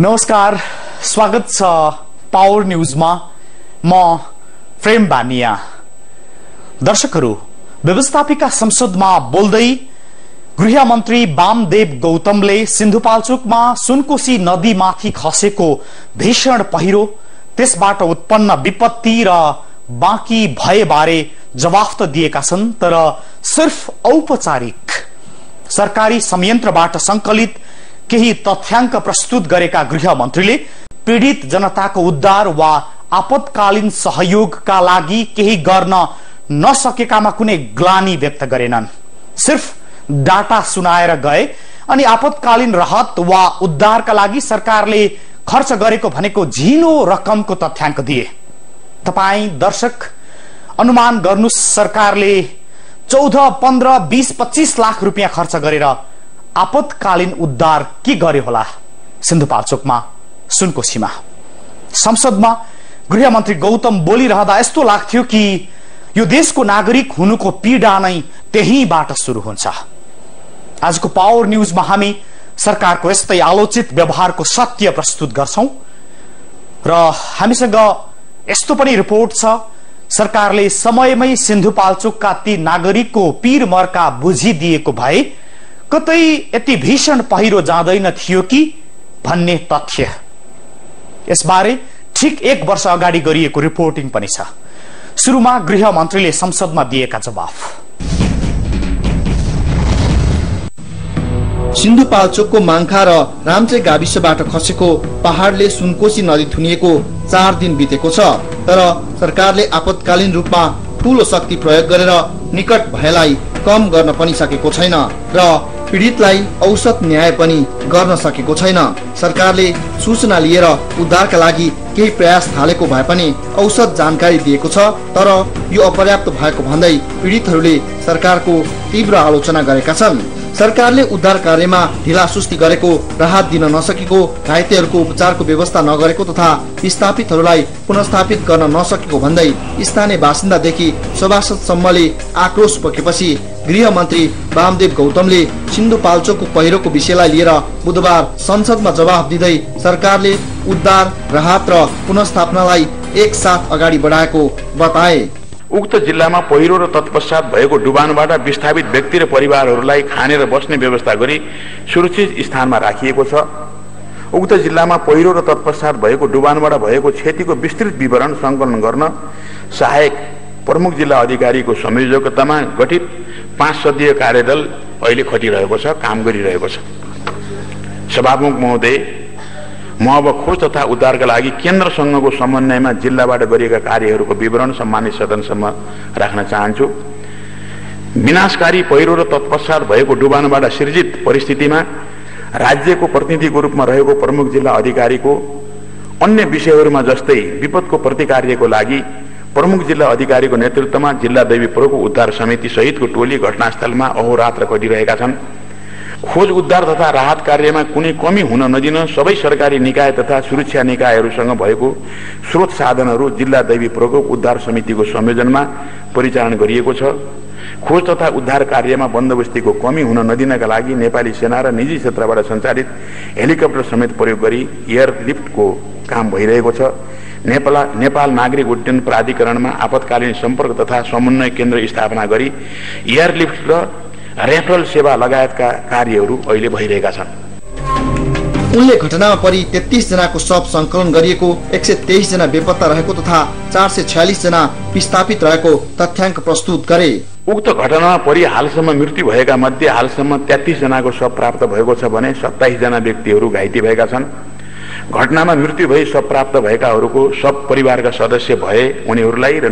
नमस्कार, स्वागत छ पावर न्यूजमा। म प्रेम बानिया। दर्शकहरू, व्यवस्थापिका संसदमा बोल्दै गृहमन्त्री वामदेव गौतमले सिन्धुपाल्चोकमा सुनकोशी नदीमाथि खसेको भीषण पहिरो, त्यसबाट उत्पन्न विपत्ति र बाँकी भएबारे जवाफ त दिएका छन्, तर सिर्फ औपचारिक सरकारी संयन्त्रबाट संकलित केही तथ्याङ्क प्रस्तुत गरेका गृहमन्त्रीले पीडित जनताको उद्धार वा आपतकालीन सहयोगका लागि केही गर्न नसकेकामा कुनै ग्लानी व्यक्त गरेनन्। सिर्फ डाटा सुनाएर गए अनि आपतकालीन राहत वा उद्धारका लागि सरकारले खर्च गरेको भनेको झिनो रकमको तथ्याङ्क दिए। तपाई दर्शक अनुमान गर्नुस्, सरकारले 14, 15, 20, 25 लाख रुपियाँ खर्च गरेर आपतकालीन उद्धार के गर्यो होला सिन्धुपाल्चोकमा सुनकोशीमा। संसदमा गृहमन्त्री गौतम बोलिरहँदा यस्तो लाग्थ्यो कि यो देशको नागरिक हुनुको पीडा नै त्यहीबाट सुरु हुन्छ। आजको पावर न्यूजमा हामी सरकारको यस्तै आलोचित व्यवहारको सत्य प्रस्तुत गर्छौं र हामीसँग यस्तो पनि रिपोर्ट छ, सरकारले समयमै सिन्धुपाल्चोकका ती नागरिकको पीर मर्का बुझिदिएको भए कतै यति भीषण पहिरो जाँदैन थियो कि भन्ने तथ्य। यसबारे ठिक 1 वर्ष अगाडि गरिएको रिपोर्टिङ पनि छ। सुरुमा गृहमन्त्रीले संसदमा दिएका जवाफ। सिन्धुपाल्चोकको माङ्खा र राम्चे गाविसबाट खसेको पहाडले सुनकोशी नदी थुनिएको 4 दिन बितेको छ, तर सरकारले आपतकालीन रूपमा ठूलो शक्ति प्रयोग गरेर निकट भएलाई कम गर्न पनि सकेको छैन र पीडितलाई औसत न्याय पनि गर्न सकेको छैन। सरकारले सूचना लिएर उद्धारका लागि केही प्रयास थालेको भए पनि औसत जानकारी दिएको छ, तर यो अपर्याप्त भएको भन्दै पीडितहरूले सरकारको तीव्र आलोचना गरेका छन्। सरकारले उद्धार कार्यमा ढिलासुस्ती गरेको, राहत दिन नसकेको, घाइतेहरूको उपचारको व्यवस्था नगरेको तथा विस्थापितहरूलाई पुनर्स्थापित गर्न नसकेको भन्दै स्थानीय बासिन्दादेखि सभासदसम्मले आक्रोश पोखेपछि गृहमन्त्री वामदेव गौतमले सिन्धुपाल्चोकको पहिरोको विषयलाई लिएर बुधबार संसदमा जवाफ दिँदै सरकारले उद्धार, राहत र पुनर्स्थापनालाई एक साथ अगाडि बढाएको बताए। उक्त जिल्लामा पहिरो र तत्पश्चात भएको डुबानबाट विस्थापित व्यक्ति र परिवारहरूलाई खाने र बस्ने व्यवस्था गरी सुरक्षित स्थानमा राखिएको छ। उक्त जिल्लामा पहिरो र तत्पश्चात भएको डुबानबाट भएको क्षतिको विस्तृत विवरण संकलन गर्न सहायक प्रमुख जिल्ला अधिकारीको संयोजकतामा गठित 5 सदस्यीय कार्यदल अहिले खटिरहेको छ, काम गरिरहेको छ। सभामुख महोदय, म अब खोज तथा उद्धारका लागि केन्द्रसँगको समन्वयमा जिल्लाबाट गरिएका कार्यहरूको विवरण सम्मानित सदनसम्म राख्न चाहन्छु। विनाशकारी पहिरो र तत्पश्चात भएको डुबानबाट सृजित परिस्थितिमा राज्यको प्रतिनिधिको रूपमा रहेको प्रमुख जिल्ला अधिकारीको अन्य विषयहरूमा जस्तै विपदको प्रतिकार्यको लागि प्रमुख जिल्ला अधिकारीको नेतृत्वमा जिल्ला दैवी प्रको उद्धार समिति सहितको टोली घटनास्थलमा अहोरात्र खटिरहेका छन्। खोज उद्धार तथा राहत कार्यमा कुनै कमी हुन नदिन सबै सरकारी निकाय तथा सुरक्षा निकायहरूसँग भएको स्रोत साधनहरू जिल्ला दैवी प्रकोप उद्धार समितिको संयोजनमा परिचालन गरिएको छ। खोज तथा उद्धार कार्यमा बन्दोबस्तीको कमी हुन नदिनका लागि नेपाली सेना र निजी क्षेत्रबाट सञ्चालित हेलिकप्टर समेत प्रयोग गरी एयरलिफ्टको काम भइरहेको छ। नेपाल नागरिक उड्डयन प्राधिकरणमा आपतकालीन सम्पर्क तथा समन्वय केन्द्र स्थापना गरी एयरलिफ्ट र रेफरल सेवा लगायतका कार्यहरू अहिले भइरहेका छन्। उनले घटनामा परि 33 जनाको शव संकलन गरिएको, 123 जना बेपत्ता रहेको तथा 446 जना विस्थापित रहेको तथ्याङ्क प्रस्तुत गरे। उक्त घटनामा परि हालसम्म मृत्यु भएका मध्ये हालसम्म 33 जनाको शव प्राप्त भएको छ भने 27 जना व्यक्तिहरू घाइते भएका छन्। घटनामा मृत्यु भई शव प्राप्त भएकाहरूको सब परिवारका सदस्य भए उनीहरूलाई र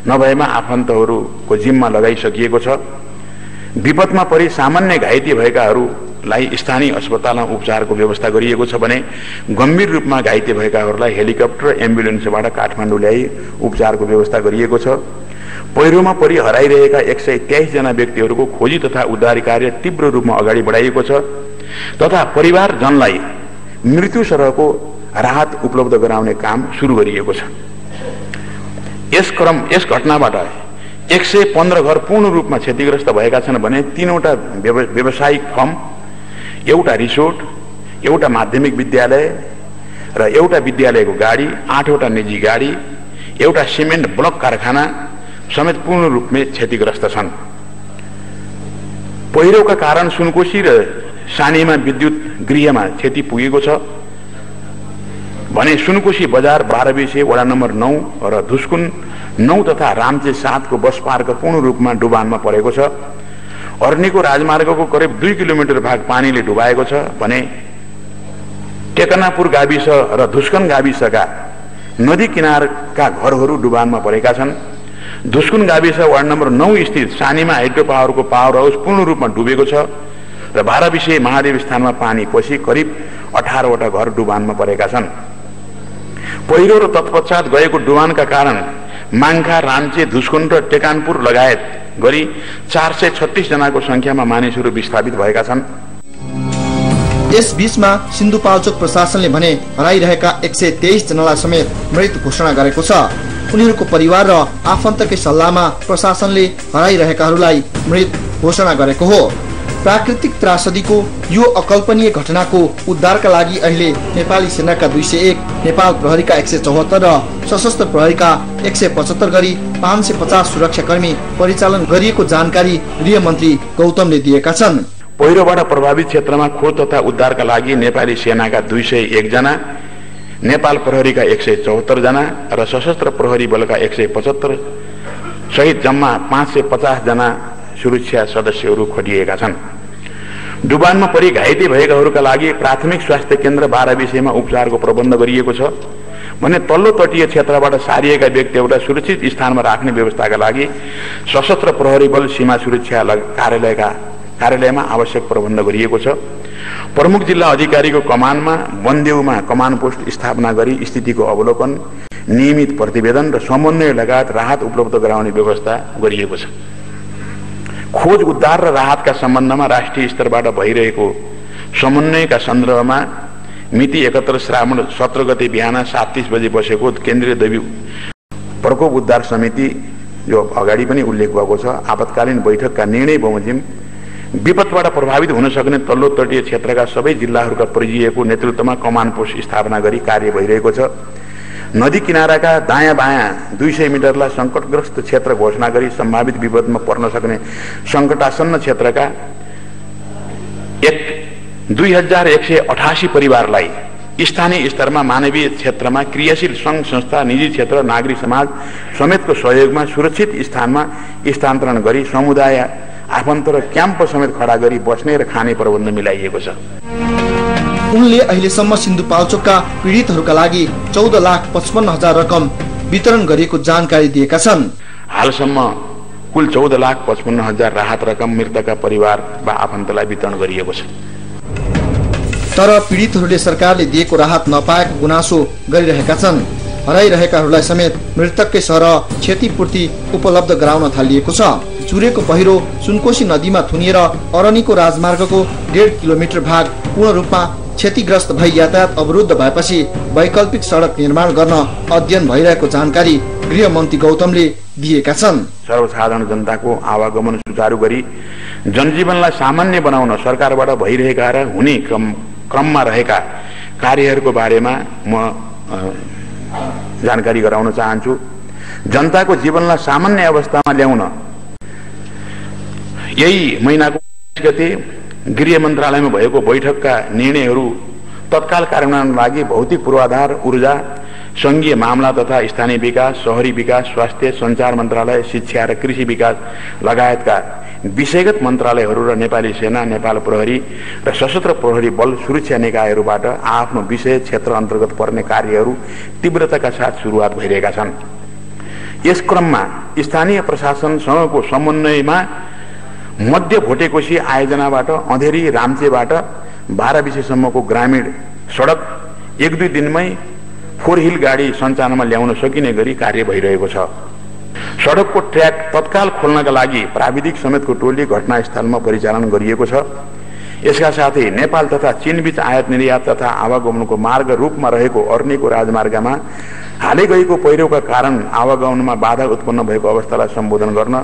नभएमा आफन्तहरूको जिम्मा लगाइसकिएको छ। विपदमा परि सामान्य घाइते भएकाहरूलाई स्थानीय अस्पतालमा उपचारको व्यवस्था गरिएको छ भने गम्भीर रूपमा घाइते भएकाहरूलाई हेलिकप्टर एम्बुलेन्सबाट काठमाडौँ ल्याई उपचारको व्यवस्था गरिएको छ। पहिरोमा परि हराइरहेका 123 जना व्यक्तिहरूको खोजी तथा उद्धार कार्य तीव्र रूपमा अगाडि बढाइएको छ तथा परिवारजनलाई मृत्यु सरहको राहत उपलब्ध गराउने काम सुरु गरिएको छ। यस घटनाबाट 115 घर पूर्ण रूपमा क्षतिग्रस्त भएका छन् भने 3वटा व्यावसायिक फर्म, एउटा रिसोर्ट, एउटा माध्यमिक विद्यालय र एउटा विद्यालयको गाडी, 8वटा निजी गाडी, एउटा सिमेन्ट ब्लक कारखाना समेत पूर्ण रूपले क्षतिग्रस्त छन्। पहिरोका कारण सुनकोशी र सानीमा विद्युत गृहमा क्षति पुगेको छ भने सुनकोशी बजार 12 वडा नम्बर 9 र धुस्कुन 9 तथा रामचे 7 को बस पार्क पूर्ण रूपमा डुबानमा परेको छ। अर्नीको राजमार्गको करिब 2 किलोमिटर भाग पानीले डुबाएको छ भने टेकनापुर गाविस र धुस्कुन गाविसका नदी किनारका घरहरू डुबानमा परेका छन्। धुस्कुन गाविस वार्ड नम्बर 9 स्थित सानीमा हाइड्रो पावरको पावर हाउस पूर्ण रूपमा डुबेको छ र 12 महादेव स्थानमा पानी पसी करिब 18वटा घर डुबानमा परेका छन्। पहिरो र तत्पश्चात गएको डुबानका कारण माङ्खा, राम्चे, धुस्कुन र टेकानपुर लगायत गरी 436 जनाको संख्यामा मानिसहरू विस्थापित भएका छन्। यस बीचमा सिन्धुपाल्चोक प्रशासनले भने हराइरहेका 123 जनालाई समेत मृत घोषणा गरेको छ। उनीहरूको परिवार र आफन्तकै सल्लाहमा प्रशासनले हराइरहेकाहरूलाई मृत घोषणा गरेको हो। प्राकृतिक त्रासदीको यो अकल्पनीय घटनाको उद्धारका लागि अहिले नेपाली सेनाका 201, नेपाल प्रहरीका 174 र सशस्त्र प्रहरीका 175 गरी 550 सुरक्षाकर्मी परिचालन गरिएको जानकारी गृहमन्त्री गौतमले दिएका छन्। पहिरोबाट प्रभावित क्षेत्रमा खोज तथा उद्धारका लागि नेपाली सेनाका 201 जना, नेपाल प्रहरीका 174 जना र सशस्त्र प्रहरी बलका 175 सहित जम्मा 550 जना सुरक्षा सदस्यहरू खटिएका छन्। डुबानमा परि घाइते भएकाहरूका लागि प्राथमिक स्वास्थ्य केन्द्र 12 मा उपचारको प्रबन्ध गरिएको छ भने तल्लो तटीय क्षेत्रबाट सारिएका व्यक्तिहरूलाई सुरक्षित स्थानमा राख्ने व्यवस्थाका लागि सशस्त्र प्रहरी बल सीमा सुरक्षा कार्यालयमा आवश्यक प्रबन्ध गरिएको छ। प्रमुख जिल्ला अधिकारीको कमानमा बन्देउमा कमान पोस्ट स्थापना गरी स्थितिको अवलोकन, नियमित प्रतिवेदन र समन्वय लगायत राहत उपलब्ध गराउने व्यवस्था गरिएको छ। खोज उद्धार र राहतका सम्बन्धमा राष्ट्रिय स्तरबाट भइरहेको समन्वयका सन्दर्भमा मिति 71 श्रावण 17 गते बिहान 7:30 बजे बसेको केन्द्रीय दैवी प्रकोप उद्धार समिति जो अगाडि पनि उल्लेख भएको छ, आपतकालीन बैठकका निर्णय बमोजिम विपदबाट प्रभावित हुन सक्ने तल्लो तटीय क्षेत्रका सबै जिल्लाहरूका परिजिएको नेतृत्वमा कमान पोस्ट स्थापना गरी कार्य भइरहेको छ। नदी किनाराका दायाँ बायाँ 200 मिटरलाई संकटग्रस्त क्षेत्र घोषणा गरी सम्भावित विपदमा पर्न सक्ने संकटासन्न क्षेत्रका 2188 परिवारलाई स्थानीय स्तरमा मानवीय क्षेत्रमा क्रियाशील संघ संस्था, निजी क्षेत्र, नागरिक समाज समेतको सहयोगमा सुरक्षित स्थानमा स्थानान्तरण गरी समुदाय आफन्त र क्याम्प समेत खडा गरी बस्ने र खाने प्रबन्ध मिलाइएको छ। उनले अहिलेसम्म सिन्धुपाल्चोकका पीडितहरूका लागि 14,55,000 रकम वितरण गरिएको जानकारी दिएका छन्। हालसम्म कुल 14,55,000 राहत रकम मृतकका परिवार वा आफन्तलाई वितरण गरिएको छ। तर पीडितहरूले सरकारले दिएको राहत नपाएको गुनासो गरिरहेका छन्। हराइरहेकाहरूलाई समेत मृतककै सरह क्षतिपूर्ति उपलब्ध गराउन थालिएको छ। चुरेको पहिरो सुनकोशी नदीमा थुनिएर अरनीको राजमार्गको 1.5 किलोमिटर भाग पूर्ण रूपमा क्षतिग्रस्त भई यातायात अवरुद्ध भएपछि वैकल्पिक सडक निर्माण गर्न अध्ययन भइरहेको जानकारी गृहमन्त्री गौतमले दिएका छन्। सर्वसाधारण जनताको आवागमन सुचारू गरी जनजीवनलाई सामान्य बनाउन सरकारबाट भइरहेका र हुने क्रममा रहेका कार्यहरूको बारेमा म जानकारी गराउन चाहन्छु। जनताको जीवनलाई सामान्य अवस्थामा ल्याउन यही महिनाको 20 गते गृह मन्त्रालयमा भएको बैठकका निर्णयहरू तत्काल कार्यान्वयनका लागि भौतिक पूर्वाधार, ऊर्जा, संघीय मामला तथा स्थानीय विकास, शहरी विकास, स्वास्थ्य, संचार मन्त्रालय, शिक्षा र कृषि विकास लगायतका विषयगत मन्त्रालयहरू र नेपाली सेना, नेपाल प्रहरी र सशस्त्र प्रहरी बल सुरक्षा निकायहरूबाट आफ्नो विषय क्षेत्र अन्तर्गत पर्ने कार्यहरू तीव्रताका साथ सुरुवात भइरहेका छन्। यस क्रममा स्थानीय प्रशासनसँगको समन्वयमा मध्य भोटेकोशी आयोजनाबाट अँधेरी राम्चेबाट 12 सम्मको ग्रामीण सडक 1-2 दिनमै 4 हिल गाडी सञ्चालनमा ल्याउन सकिने गरी कार्य भइरहेको छ। सडकको ट्र्याक तत्काल खोल्नका लागि प्राविधिक समेतको टोली घटनास्थलमा परिचालन गरिएको छ। यसका साथै नेपाल तथा चीन बीच आयात निर्यात तथा आवागमनको मार्ग रूपमा रहेको अर्नीको राजमार्गमा हालै गएको पहिरोका कारण आवागमनमा बाधा उत्पन्न भएको अवस्थालाई सम्बोधन गर्न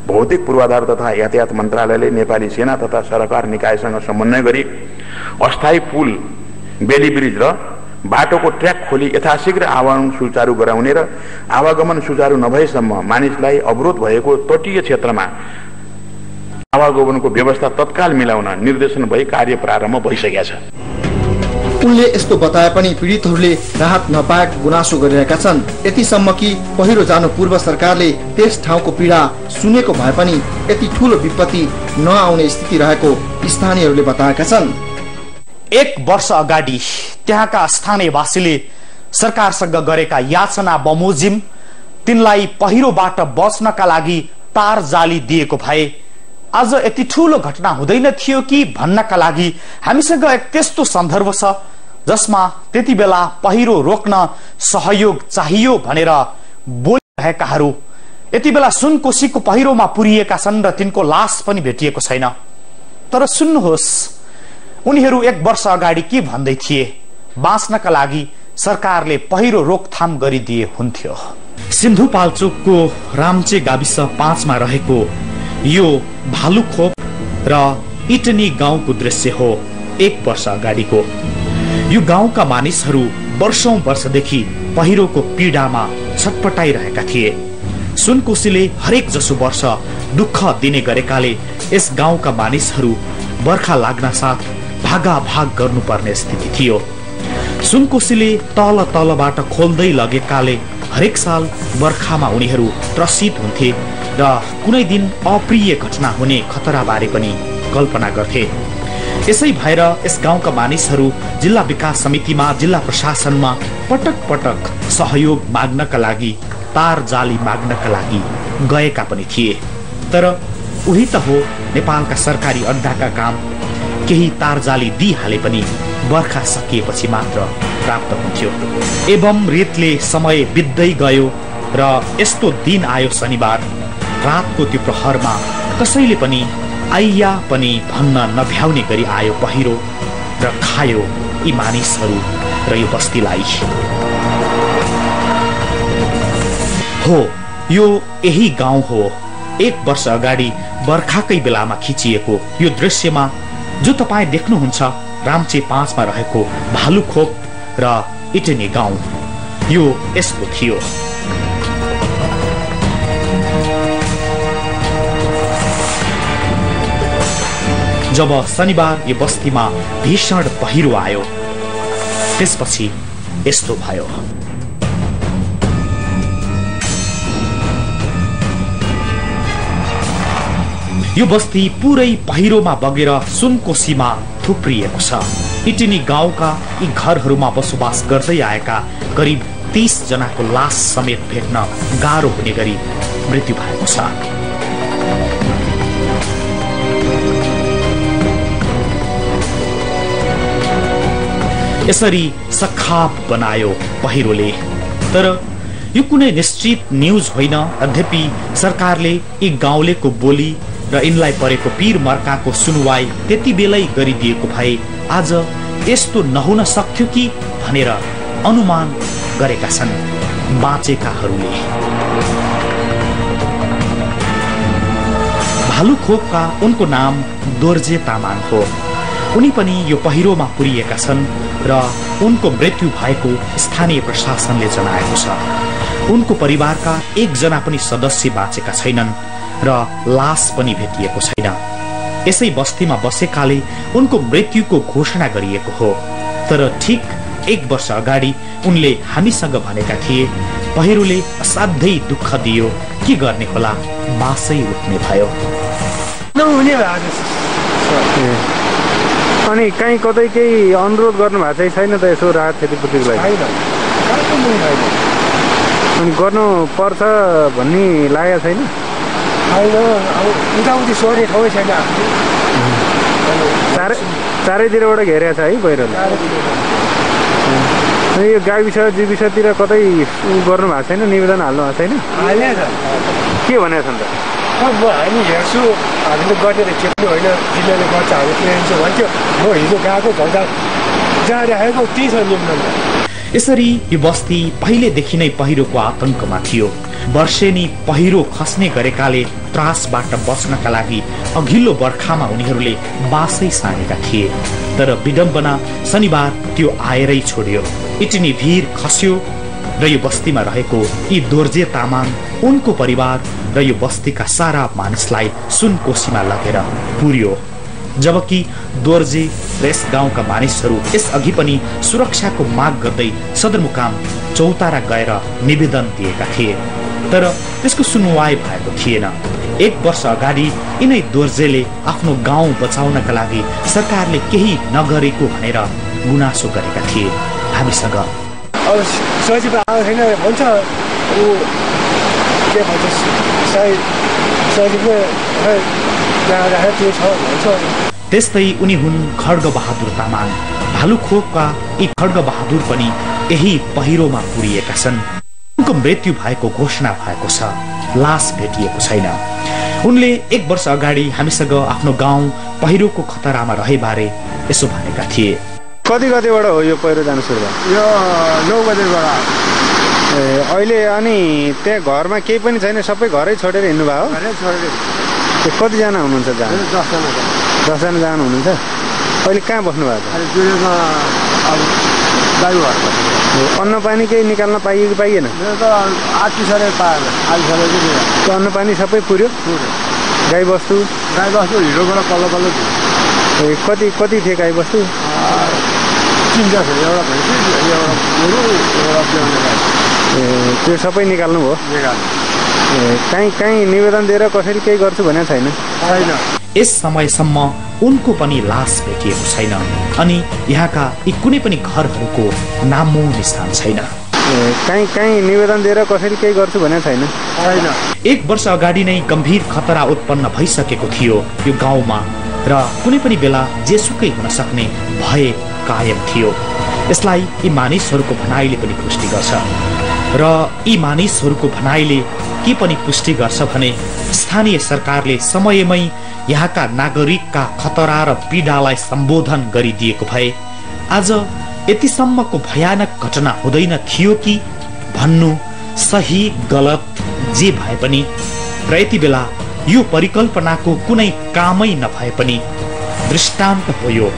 भौतिक पूर्वाधार तथा यातायात मन्त्रालयले नेपाली सेना तथा सरकार निकायसँग समन्वय गरी अस्थायी पुल बेली ब्रिज र बाटोको ट्र्याक खोली यथाशीघ्र आवागमन सुचारू गराउने र आवागमन सुचारू नभएसम्म मानिसलाई अवरोध भएको तटीय क्षेत्रमा आवागमनको व्यवस्था तत्काल मिलाउन निर्देशन भई कार्य प्रारम्भ भइसकेका छ। उनले यस्तो बताए पनि पीडितहरूले राहत नपाएको गुनासो गरिरहेका छन्। यतिसम्म कि पहिरो जानु पूर्व सरकारले त्यस ठाउँको पीडा सुनेको भए पनि यति ठूलो विपत्ति नआउने स्थिति रहेको स्थानीयहरूले बताएका छन्। 1 वर्ष अगाडि त्यहाँका स्थानीयवासीले सरकारसँग गरेका याचना बमोजिम तिनलाई पहिरोबाट बच्नका लागि तार जाली दिएको भए आज यति ठूलो घटना हुँदैन थियो कि भन्नका लागि हामीसँग एक त्यस्तो सन्दर्भ छ जसमा त्यति बेला पहिरो रोक्न सहयोग चाहियो भनेर बोलिरहेकाहरू यति बेला सुनकोशीको पहिरोमा पुरिएका छन् र तिनको लास पनि भेटिएको छैन। तर सुन्नुहोस्, उनीहरू 1 वर्ष अगाडि के भन्दै थिए? बाँच्नका लागि सरकारले पहिरो रोकथाम गरिदिए हुन्थ्यो। सिन्धुपाल्चोकको रामचे गाविस 5 मा रहेको यो भालुखोप र इटनी गाउँको दृश्य हो 1 वर्ष अगाडिको। यो गाउँका मानिसहरू वर्षौं वर्षदेखि पहिरोको पीडामा छटपटाइरहेका थिए। सुनकोशीले हरेक जसो वर्ष दुःख दिने गरेकाले यस गाउँका मानिसहरू बर्खा लाग्न साथ भागाभाग गर्नुपर्ने स्थिति थियो। सुनकोशीले तल तलबाट खोल्दै लगेकाले हरेक साल बर्खामा उनीहरू त्रसित हुन्थे र कुनै दिन अप्रिय घटना हुने खतराबारे पनि कल्पना गर्थे। यसै भएर यस गाउँका मानिसहरू जिल्ला विकास समितिमा, जिल्ला प्रशासनमा पटक पटक सहयोग माग्नका लागि, तार जाली माग्नका लागि गएका पनि थिए। तर उही त हो नेपालका सरकारी अड्डाका काम। केही तार जाली दिइहाले पनि बर्खा सकिएपछि मात्र प्राप्त हुन्थ्यो। एवं रीतले समय बित्दै गयो र यस्तो दिन आयो शनिबार रातको त्यो प्रहरमा कसैले पनि आइया पनि भन्न नभ्याउने गरी आयो पहिरो र खायो यी मानिसहरू र यो बस्तीलाई। हो, यो यही गाउँ हो। 1 वर्ष अगाडि बर्खाकै बेलामा खिचिएको यो दृश्यमा जो तपाईँ देख्नुहुन्छ रामचे 5 मा रहेको भालुखोप र इटनी गाउँ, यो यस्तो थियो। जब शनिबार यो बस्तीमा भीषण पहिरो आयो त्यसपछि यस्तो भयो। यो बस्ती पुरै पहिरोमा बगेर सुनकोशीमा थुप्रिएको छ। इटनी गाउँका यी घरहरूमा बसोबास गर्दै आएका करिब 30 जनाको लास समेत भेट्न गाह्रो हुने गरी मृत्यु भएको छ। यसरी सखाप बनायो पहिरोले। तर यो कुनै निश्चित न्यूज होइन। यद्यपि सरकारले यी गाउँलेको बोली र यिनलाई परेको पीर मर्काको सुनवाई त्यति बेलै गरिदिएको भए आज यस्तो नहुन सक्थ्यो कि भनेर अनुमान गरेका छन् बाँचेकाहरूले। भालुखोपका उनको नाम दोर्जे तामाङ हो। उनी पनि यो पहिरोमा पुरिएका छन् र उनको मृत्यु भएको स्थानीय प्रशासनले जनाएको छ। उनको परिवारका 1 जना पनि सदस्य बाँचेका छैनन् र लास पनि भेटिएको छैन। यसै बस्तीमा बसेकाले उनको मृत्युको घोषणा गरिएको हो। तर ठिक 1 वर्ष अगाडि उनले हामीसँग भनेका थिए पहिरोले असाध्यै दुःख दियो, के गर्ने होला, बासै उठ्ने भयो। अनि कहीँ कतै केही अनुरोध गर्नु भएको चाहिँ छैन त यसो राहत क्षतिपूर्तिको लागि? अनि गर्नु पर्छ भन्ने लागेको छैन? चारैतिरबाट घेरेको छ है पहिरोले। अनि यो गाविस जीविसतिर कतै गर्नु भएको छैन, निवेदन हाल्नु भएको छैन? के भनेको छ त? हामी हेर्छु, हामीले गरेर खेप्नु होइन, जिल्लाले गर्छ हामी प्लेन्छु भन्थ्यो। म हिजो गएको भन्दा जहाँ राखेको त्यही छ निवेदन। यसरी यो बस्ती पहिलेदेखि नै पहिरोको आतंकमा थियो। वर्षेनी पहिरो खस्ने गरेकाले त्रासबाट बच्नका लागि अघिल्लो बर्खामा उनीहरूले बासै सानेका थिए। तर विडम्बना शनिबार त्यो आएरै छोड्यो। इटिनी भिर खस्यो र यो बस्तीमा रहेको यी दोर्जे तामाङ, उनको परिवार र यो बस्तीका सारा मानिसलाई सुनकोशीमा लगेर पुर्यो। जबकि दोर्जे र यस गाउँका मानिसहरू यस अघि पनि सुरक्षाको माग गर्दै सदरमुकाम चौतारा गएर निवेदन दिएका थिए, तर त्यसको सुनवाई भएको थिएन। 1 वर्ष अगाडि यिनै दोर्जेले आफ्नो गाउँ बचाउनका लागि सरकारले केही नगरेको भनेर गुनासो गरेका थिए। हामीसँग अब सजिलो आएको छैन भन्छ, ऊ के भन्छ सजिलो त्यो छ भन्छ। त्यस्तै उनी हुन् खड्ग बहादुर तामाङ। भालुखोपका यी खड्ग बहादुर पनि यही पहिरोमा पुरिएका छन्। उनको मृत्यु भएको घोषणा भएको छ, लास भेटिएको छैन। उनले 1 वर्ष अगाडि हामीसँग आफ्नो गाउँ पहिरोको खतरामा रहे बारे यसो भनेका थिए। कति गतेबाट हो यो पहिरो जानु सुरु भयो? यो 9 गतेबाट। अहिले अनि त्यहाँ घरमा केही पनि छैन, सबै घरै छोडेर हिँड्नु भयो? घरै छोडेर। कतिजना हुनुहुन्छ? 10 जना जानु हुनुहुन्छ। अहिले कहाँ बस्नु भएको? अन्न पानी केही निकाल्न पाइयो कि पाइएन? अन्न पानी सबै पुर्यो? गाई बस्तु हिरोबाट कल्लो कल्लो थियो। कति थिए गाई बस्तु? 3 एउटा भैँसी, एउटा गोरु, एउटा ब्याउने गाई। त्यो सबै निकाल्नु भयो? कहीँ निवेदन दिएर कसैले केही गर्छु भनेको छैन? छैन। यस समयसम्म उनको पनि लास भेटिएको छैन अनि यहाँका यी कुनै पनि घरहरूको नामो निशान छैन। कहीँ निवेदन दिएर कसैले केही गर्छु भनेको छैन? छैन। 1 वर्ष अगाडि नै गम्भीर खतरा उत्पन्न भइसकेको थियो यो गाउँमा र कुनै पनि बेला जेसुकै हुन सक्ने भय कायम थियो। यसलाई यी मानिसहरूको भनाइले पनि पुष्टि गर्छ र यी मानिसहरूको भनाइले के पनि पुष्टि गर्छ भने स्थानीय सरकारले समयमै यहाँका नागरिकका खतरा र पीडालाई सम्बोधन गरिदिएको भए आज यतिसम्मको भयानक घटना हुँदैन थियो कि भन्नु सही गलत जे भए पनि र यति बेला यो परिकल्पनाको कुनै कामै नभए पनि दृष्टान्त हो यो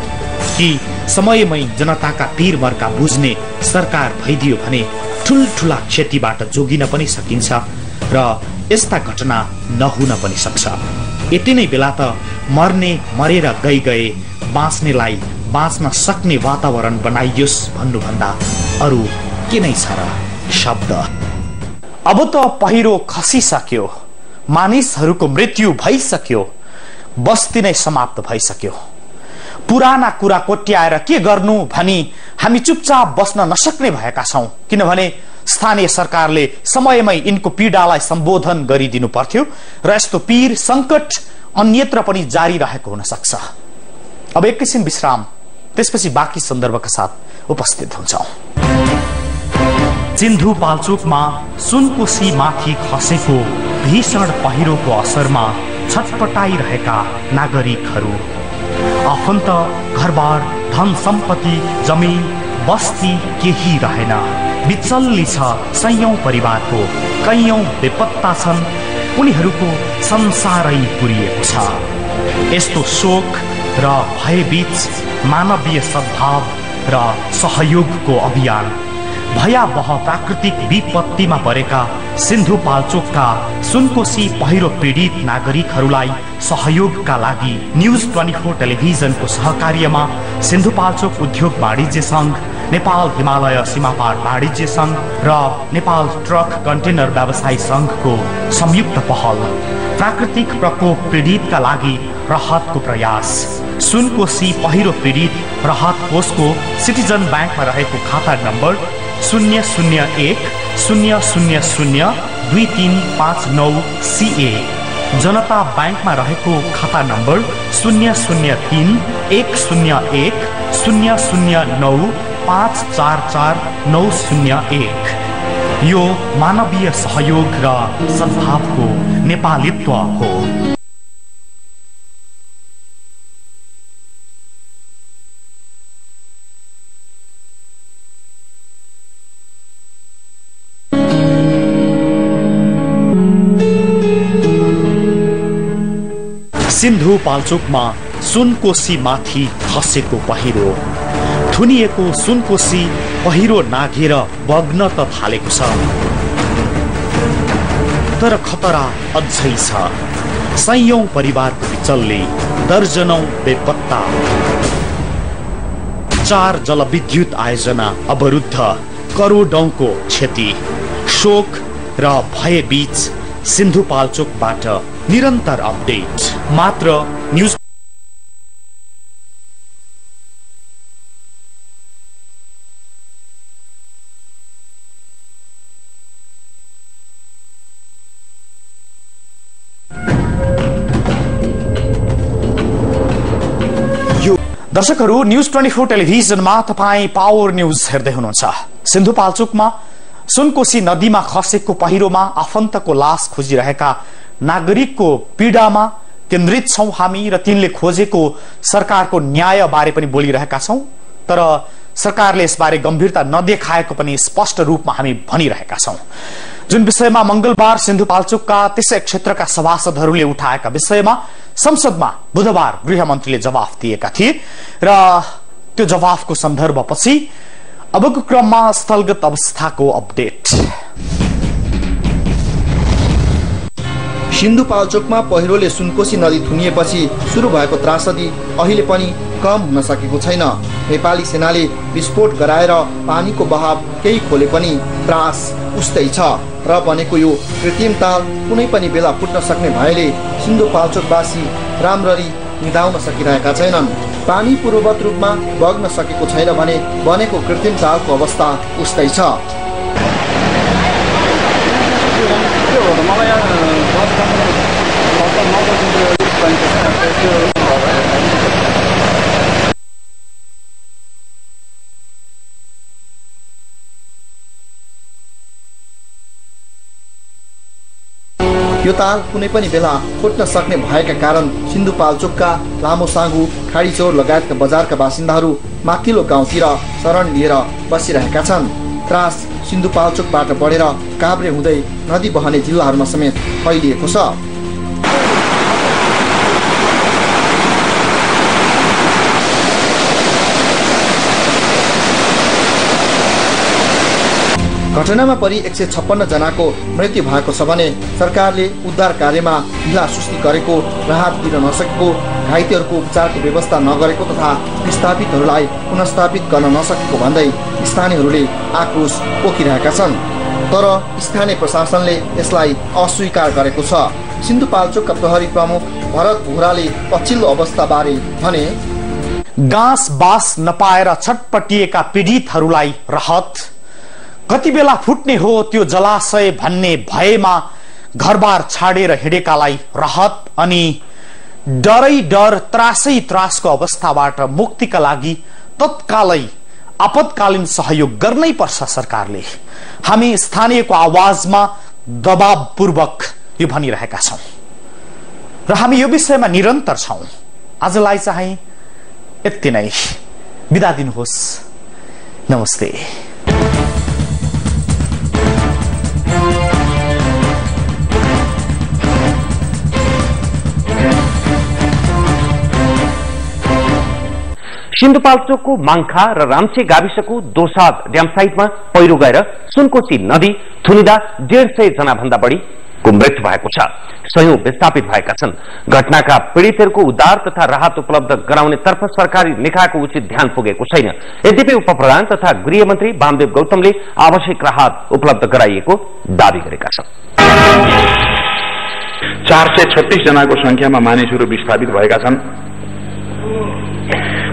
कि समयमै जनताका पीर मर्का बुझ्ने सरकार भइदियो भने ठुल्ठुला क्षतिबाट जोगिन पनि सकिन्छ र यस्ता घटना नहुन पनि सक्छ। यति नै बेला त मर्ने मरेर गए बाँच्नेलाई बाँच्न सक्ने वातावरण बनाइयोस् भन्नुभन्दा अरू के नै छ र शब्द। अब त पहिरो खसिसक्यो, मानिसहरूको मृत्यु भइसक्यो, बस्ती नै समाप्त भइसक्यो। पुराना कुरा कोट्याएर के गर्नु भनी हामी चुपचाप बस्न नसक्ने भएका छौं, किनभने स्थानीय सरकारले समयमै यिनको पीडालाई सम्बोधन गरिदिनु पर्थ्यो र यस्तो पीर संकट अन्यत्र पनि जारी रहेको हुन सक्छ। अब एकैछिन विश्राम, त्यसपछि बाँकी सन्दर्भका साथ उपस्थित हुन्छौं। सिन्धुपाल्चोकमा सुनकोशी माथि खसेको भीषण पहिरोको असरमा छटपटाइरहेका नागरिकहरू, आफन्त, घरबार, धन सम्पत्ति, जमिन, बस्ती केही रहेन। बिचल्ली छ सयौं परिवारको, कैयौं बेपत्ता छन्, उनीहरूको संसारै पुरिएको छ। यस्तो शोक र भयबीच मानवीय सद्भाव र सहयोगको अभियान भयावह प्राकृतिक विपत्तिमा परेका सिन्धुपाल्चोकका सुनकोशी पहिरो पीडित नागरिकहरूलाई सहयोगका लागि न्युज 24 टेलिभिजनको सहकार्यमा सिन्धुपाल्चोक उद्योग वाणिज्य संघ, नेपाल हिमालय सीमापार वाणिज्य संघ र नेपाल ट्रक कन्टेनर व्यवसायी संघको संयुक्त पहल प्राकृतिक प्रकोप पीडितका लागि राहतको प्रयास। सुनकोशी पहिरो पीडित राहत कोषको सिटिजन ब्याङ्कमा रहेको खाता नम्बर 00100002359 CA, जनता ब्याङ्कमा रहेको खाता नम्बर 0010090544901। यो मानवीय सहयोग र सद्भावको नेपालीत्व हो। सिन्धुपाल्चोकमा सुनकोशी माथि खसेको पहिरो, थुनिएको सुनकोशी पहिरो नाघेर बग्न त थालेको छ, तर खतरा अझै छ। सयौं परिवारको विचल्ले, दर्जनौं बेपत्ता, 4 जलविद्युत आयोजना अवरुद्ध, करोडौंको क्षति। शोक र भयबीच सिन्धुपाल्चोकबाट निरन्तर अपडेट मात्र न्यूज। दर्शकहरू, न्यूज 24 टेलिभिजनमा तपाईं पावर न्यूज हेर्दै हुनुहुन्छ। सिन्धुपाल्चोकमा सुनकोशी नदीमा खसेको पहिरोमा आफन्तको लास खोजिरहेका नागरिकको पीडामा केन्द्रित छौं हामी र तिनले खोजेको सरकारको न्याय बारे पनि बोलिरहेका छौं, तर सरकारले यसबारे गम्भीरता नदेखाएको पनि स्पष्ट रूपमा हामी भनिरहेका छौं। जुन विषयमा मंगलबार सिन्धुपाल्चोकका त्यसै क्षेत्रका सभासदहरूले उठाएका विषयमा संसदमा बुधबार गृहमन्त्रीले जवाफ दिएका थिए र त्यो जवाफको सन्दर्भपछि अबको क्रममा स्थलगत अवस्थाको अपडेट। सिन्धुपाल्चोकमा पहिरोले सुनकोशी नदी थुनिएपछि सुरु भएको त्रासदी अहिले पनि कम हुन सकेको छैन। नेपाली सेनाले विस्फोट गराएर पानीको बहाव केही खोले पनि त्रास उस्तै छ र बनेको यो कृत्रिम ताल कुनै पनि बेला फुट्न सक्ने भएले सिन्धुपाल्चोकवासी राम्ररी निदाउन सकिरहेका छैनन्। पानी पूर्ववत रूपमा बग्न सकेको छैन भने बनेको कृत्रिम तालको अवस्था उस्तै छ। यो ताल कुनै पनि बेला फुट्न सक्ने भएका कारण सिन्धुपाल्चोकका लामोसाङ्गु, खाडीचौर लगायतका बजारका बासिन्दाहरू माथिल्लो गाउँतिर शरण लिएर बसिरहेका छन्। त्रास सिन्धुपाल्चोकबाट बढेर काभ्रे हुँदै नदी बहने जिल्लाहरूमा समेत फैलिएको छ। घटनामा परि 156 जनाको मृत्यु भएको छ भने सरकारले उद्धार कार्यमा ढिलासुस्ती गरेको, राहत दिन नसकेको, घाइतेहरूको उपचारको व्यवस्था नगरेको तथा विस्थापितहरूलाई पुनर्स्थापित गर्न नसकेको भन्दै स्थानीयहरूले आक्रोश पोखिरहेका छन्। तर स्थानीय प्रशासनले यसलाई अस्वीकार गरेको छ। सिन्धुपाल्चोकका प्रहरी प्रमुख भरत बोहराले पछिल्लो अवस्थाबारे भने, गाँस बास नपाएर छटपटिएका पीडितहरूलाई राहत, कति बेला फुट्ने हो त्यो जलाशय भन्ने भएमा घरबार छाडेर हिँडेकालाई राहत अनि डरै डर त्रासै त्रासको अवस्थाबाट मुक्तिका लागि तत्कालै आपतकालीन सहयोग गर्नै पर्छ सरकारले। हामी स्थानीयको आवाजमा दबावपूर्वक यो भनिरहेका छौं र हामी यो विषयमा निरन्तर छौं। आजलाई चाहिँ यति नै, बिदा दिनुहोस्, नमस्ते। सिन्धुपाल्चोकको माङ्खा र राम्चे गाविसको दोसाद ड्याम साइटमा पहिरो गएर सुनकोशी नदी थुनिदा 150 जना भन्दा बढीको मृत्यु भएको छ। सयौं विस्थापित भएका छन्। घटनाका पीडितहरूको उद्धार तथा राहत उपलब्ध गराउने तर्फ सरकारी निकायको उचित ध्यान पुगेको छैन। यद्यपि उपप्रधान तथा गृहमन्त्री वामदेव गौतमले आवश्यक राहत उपलब्ध गराइएको दावी गरेका छन्। 436 जनाको संख्यामा मानिसहरू विस्थापित भएका छन्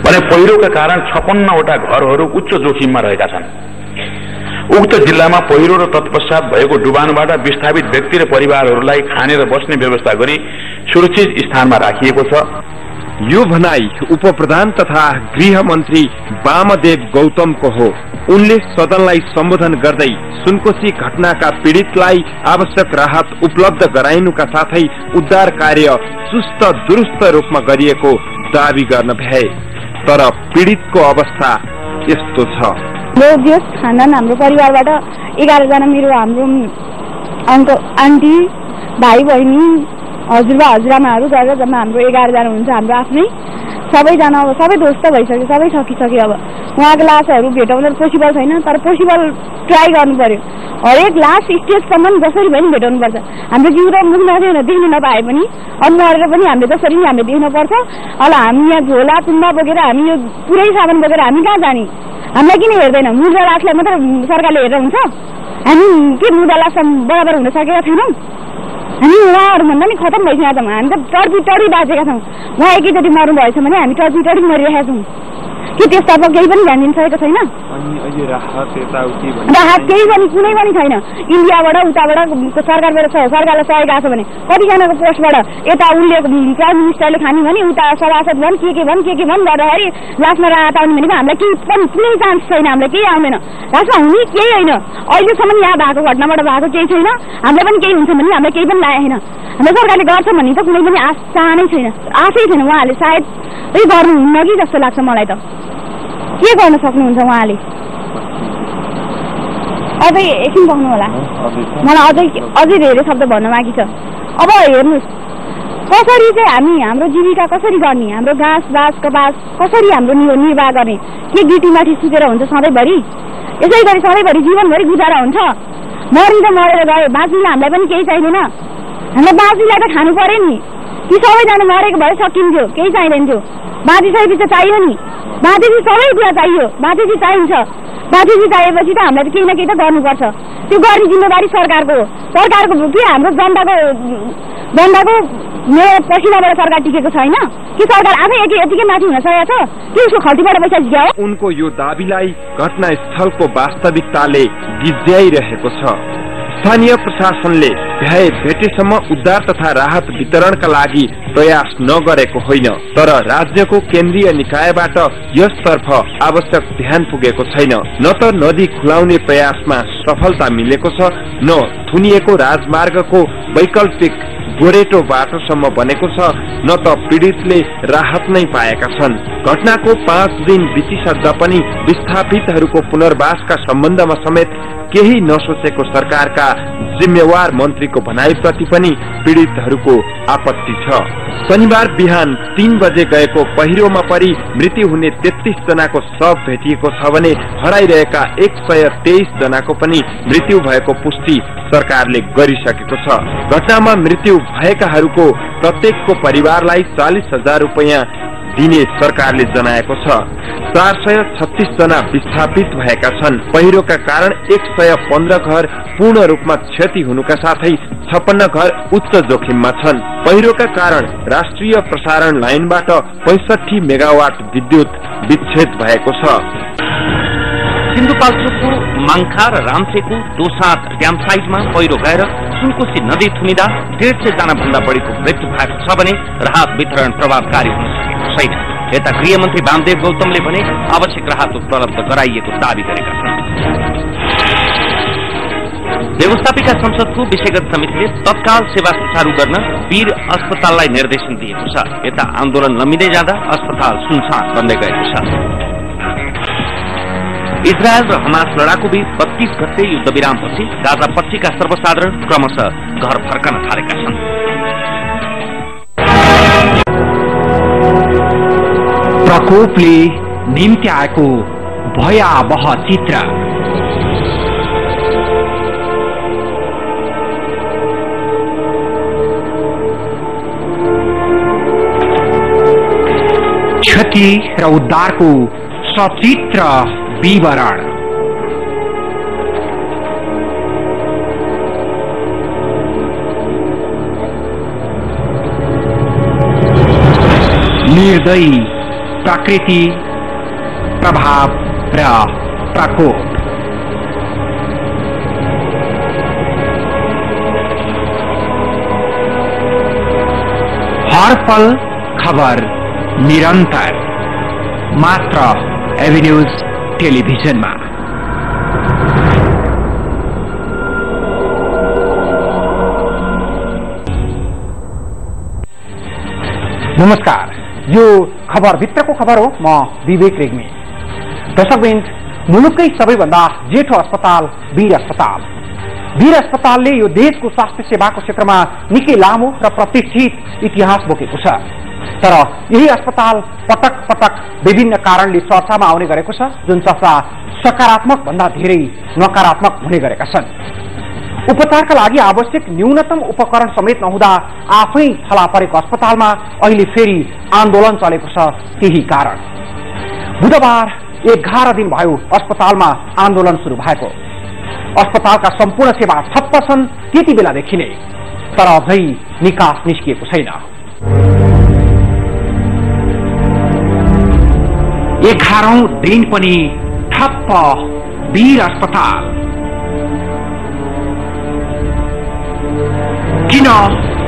भने पहिरोका कारण 56 वटा घरहरू उच्च जोखिममा रहेका छन्। उक्त जिल्लामा पहिरो र तत्पश्चात भएको डुबानबाट विस्थापित व्यक्ति र परिवारहरूलाई खाने र बस्ने व्यवस्था गरी सुरक्षित स्थानमा राखिएको छ। यो भनाई उपप्रधान तथा गृहमन्त्री वामदेव गौतमको हो। उनले सदनलाई सम्बोधन गर्दै सुनकोशी घटनाका पीडितलाई आवश्यक राहत उपलब्ध गराइनुका साथै उद्धार कार्य चुस्त दुरुस्त रूपमा गरिएको दावी गर्न भए। तर पीडितको अवस्था यस्तो छ। हाम्रो परिवारबाट 11 जना मेरो हाम्रो अंकल आन्टी भाइ बहिनी हजुरबा हजुरआमाहरू गरेर जम्मा हाम्रो 11 जना हुन्छ हाम्रो आफ्नै सबैजना अब सबै ध्वस्त भइसक्यो सबै सकिसक्यो अब उहाँको लासहरू भेटाउन पोसिबल छैन तर पोसिबल ट्राई गर्नु पर्यो हरेक लास्ट स्टेजसम्म जसरी पनि भेटाउनु पर्छ हाम्रो जिउ र मुख नदेख्न देख्न नपाए पनि अनि मरेर पनि हामीले जसरी नि हामीले देख्न पर्छ होला हामी यहाँ झोला तुम्बा बोकेर हामी यो पुरै साधन बोकेर हामी कहाँ जाने हामीलाई किन हेर्दैन मुर्दा लासलाई मात्र सरकारले हेरेर हुन्छ हामी के मुर्दा लास बराबर हुन सकेका छैनौँ हामी उहाँहरू भन्दा नि खतम भइसकेका छौँ हामी त टर्पी बाँचेका छौँ उहाँ एकैचोटि मर्नु भएछ भने हामी टर्पी मरिरहेका छौँ के त्यसतर्फ केही पनि ध्यान दिन सकेको छैन राहत केही पनि कुनै पनि छैन इन्डियाबाट उताबाट सरकारबाट सरकारलाई सहयोग आएको छ भने कतिजनाको पोस्टबाट यता उसले प्राइम मिनिस्टरले खाने भने उता सभासद भन् के भन् गर्दाखेरि लास्टमा राहत आउने भनेको हामीलाई केही पनि कुनै चान्स छैन हामीलाई केही आउँदैन लास्टमा हुने केही होइन अहिलेसम्म यहाँ भएको घटनाबाट भएको केही छैन हामीलाई पनि केही हुन्छ भने हामीलाई केही पनि लागेको छैन हामीलाई सरकारले गर्छ भन्ने त कुनै पनि आशा नै छैन आशै छैन उहाँहरूले सायद गर्नुहुन्न कि जस्तो लाग्छ मलाई त के गर्न सक्नुहुन्छ उहाँले अझै एकछिन पाउनु होला मलाई अझै धेरै शब्द भन्न बाँकी छ अब हेर्नुहोस् कसरी चाहिँ हाम्रो जीविका कसरी गर्ने हाम्रो घाँस बाँस कपास कसरी हाम्रो निर्वाह गर्ने के गिटीमाथि सुतेर हुन्छ सधैँभरि यसै गरी सधैँभरि जीवनभरि गुजारा हुन्छ मरिँदा मरेर गयो बाँच्नुलाई हामीलाई पनि केही चाहिँदैन हामीलाई बाँच्नुलाई त खानु पर्यो नि ती सबैजना मरेको भए सकिन्थ्यो केही चाहिँदैन थियो बाँचिसकेपछि त चाहियो नि बाँचेपछि सबै कुरा चाहियो बाँचेपछि चाहिन्छ बाँचेपछि चाहिएपछि त हामीलाई त केही न केही त गर्नुपर्छ त्यो गर्ने जिम्मेवारी सरकारको हो के हाम्रो जनताको पसिनाबाट सरकार टिकेको छैन कि सरकार आफै यतिकै माथि हुन सकेको छ कि उसको खल्तीबाट पैसा झिक्यो उनको यो दाबीलाई घटनास्थलको वास्तविकताले गिज्याइरहेको छ स्थानीय प्रशासनले भ्याए भेटेसम्म उद्धार तथा राहत वितरणका लागि प्रयास नगरेको होइन तर राज्यको केन्द्रीय निकायबाट यसतर्फ आवश्यक ध्यान पुगेको छैन न त नदी खुलाउने प्रयासमा सफलता मिलेको छ न थुनिएको राजमार्गको वैकल्पिक गोरेटो बाटोसम्म बनेको छ न त पीडितले राहत नै पाएका छन् घटनाको 5 दिन बितिसक्दा पनि विस्थापितहरूको पुनर्वासका सम्बन्धमा समेत केही नसोचेको सरकारका जिम्मेवार मन्त्रीको भनाइप्रति पनि पीडितहरूको आपत्ति छ शनिबार बिहान 3 बजे गएको पहिरोमा परि मृत्यु हुने 33 जनाको शव भेटिएको छ भने हराइरहेका 123 जनाको पनि मृत्यु भएको पुष्टि सरकारले गरिसकेको छ घटनामा मृत्यु भएकाहरूको प्रत्येकको परिवारलाई 40,000 रुपैयाँ दिने सरकारले जनाएको छ 436 जना विस्थापित भएका छन् पहिरोका कारण 115 घर पूर्ण रूपमा क्षति हुनुका साथै 56 घर उच्च जोखिममा छन् पहिरोका कारण राष्ट्रिय प्रसारण लाइनबाट 65 मेगावाट विद्युत विच्छेद भएको छ सिन्धुपाल्चोकको माङ्खा र रामसेको दोसाँध ड्याम साइटमा पहिरो गएर सुनकोशी नदी थुनिँदा 150 जना भन्दा बढीको मृत्यु भएको छ भने राहत वितरण प्रभावकारी हुन सकेको छैन यता गृहमन्त्री वामदेव गौतमले भने आवश्यक राहत उपलब्ध गराइएको दावी गरेका छन् व्यवस्थापिका संसदको विषयगत समितिले तत्काल सेवा सुचारू गर्न वीर अस्पताललाई निर्देशन दिएको छ यता आन्दोलन लम्बिँदै जाँदा अस्पताल सुनसान बन्दै गएको छ इजरायल र हमास लडाकु बीच 32 गते युद्ध विरामपछि गाजापट्टिका सर्वसाधारण क्रमशः घर फर्कन थालेका छन् प्रकोपले निम्ति आएको भयावह चित्र क्षति र उद्धारको सचित्र विवरण निर्दयी प्रकृति प्रभाव र प्रकोप हर पल खबर निरन्तर मात्र एवेन्यूज टेलिभिजनमा नमस्कार यो खबर भित्रको खबर हो म विवेक रेग्मी दर्शकवृन्द मुलुककै सबैभन्दा जेठो अस्पताल वीर अस्पताल वीर अस्पतालले यो देशको स्वास्थ्य सेवाको क्षेत्रमा निकै लामो र प्रतिष्ठित इतिहास बोकेको छ। तर यही अस्पताल पटक पटक विभिन्न कारणले चर्चामा आउने गरेको छ, जुन चर्चा सकारात्मक भन्दा धेरै नकारात्मक हुने गरेका छन्। उपचारका लागि आवश्यक न्यूनतम उपकरण समेत नहुँदा आफै थला परेको अस्पतालमा अहिले फेरि आन्दोलन चलेको छ। त्यही कारण बुधबार 11 दिन भयो अस्पतालमा आन्दोलन सुरु भएको। अस्पतालका सम्पूर्ण सेवा ठप्प छन् त्यति बेलादेखि नै, तर अझै निकास निस्किएको छैन। 11औं दिन पनि ठप्प वीर अस्पताल। किन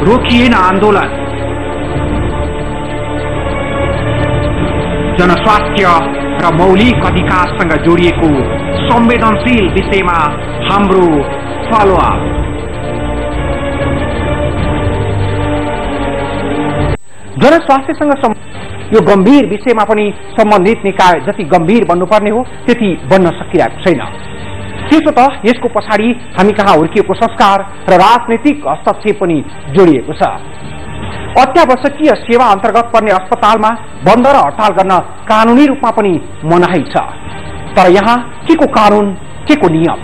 रोकिएन आन्दोलन? जनस्वास्थ्य र मौलिक अधिकारसँग जोडिएको संवेदनशील विषयमा हाम्रो फलोअप। जनस्वास्थ्यसँग यो गम्भीर विषयमा पनि सम्बन्धित निकाय जति गम्भीर बन्नुपर्ने हो त्यति बन्न सकिरहेको छैन। त्यसो त यसको पछाडि हामी कहाँ हुर्किएको संस्कार र राजनैतिक हस्तक्षेप पनि जोडिएको छ। अत्यावश्यकीय सेवा अन्तर्गत पर्ने अस्पतालमा बन्द र हडताल गर्न कानूनी रूपमा पनि मनाही छ, तर यहाँ के को कानून, के को नियम?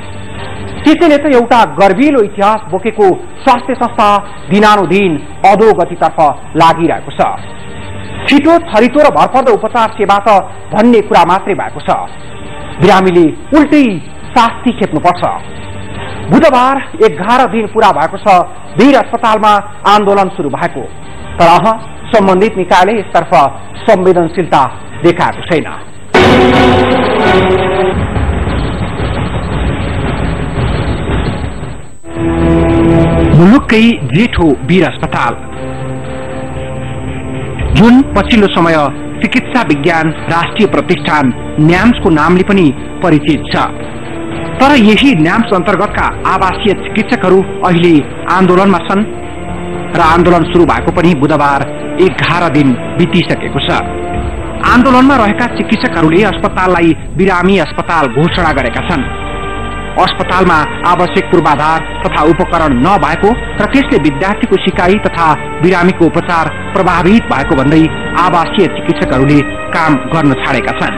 त्यसैले त एउटा गर्विलो इतिहास बोकेको स्वास्थ्य संस्था दिनानुदिन अधोगतितर्फ लागिरहेको छ। छिटो छरितो र भरपर्दो उपचार सेवा त भन्ने कुरा मात्रै भएको छ, बिरामीले उल्टै शास्ति खेप्नुपर्छ। बुधबार 11 दिन पूरा भएको छ वीर अस्पतालमा आन्दोलन सुरु भएको, तर सम्बन्धित निकायले यसतर्फ संवेदनशीलता देखाएको छैन। मुलुककै जेठो वीर अस्पताल जुन पछिल्लो समय चिकित्सा विज्ञान राष्ट्रिय प्रतिष्ठान न्याम्सको नामले पनि परिचित छ, तर यही न्याम्स अन्तर्गतका आवासीय चिकित्सकहरू अहिले आन्दोलनमा छन् र आन्दोलन सुरु भएको पनि बुधबार 11 दिन बितिसकेको छ। आन्दोलनमा रहेका चिकित्सकहरूले अस्पताललाई बिरामी अस्पताल घोषणा गरेका छन्। अस्पतालमा आवश्यक पूर्वाधार तथा उपकरण नभएको र त्यसले विद्यार्थीको सिकाइ तथा बिरामीको उपचार प्रभावित भएको भन्दै आवासीय चिकित्सकहरूले काम गर्न छाडेका छन्।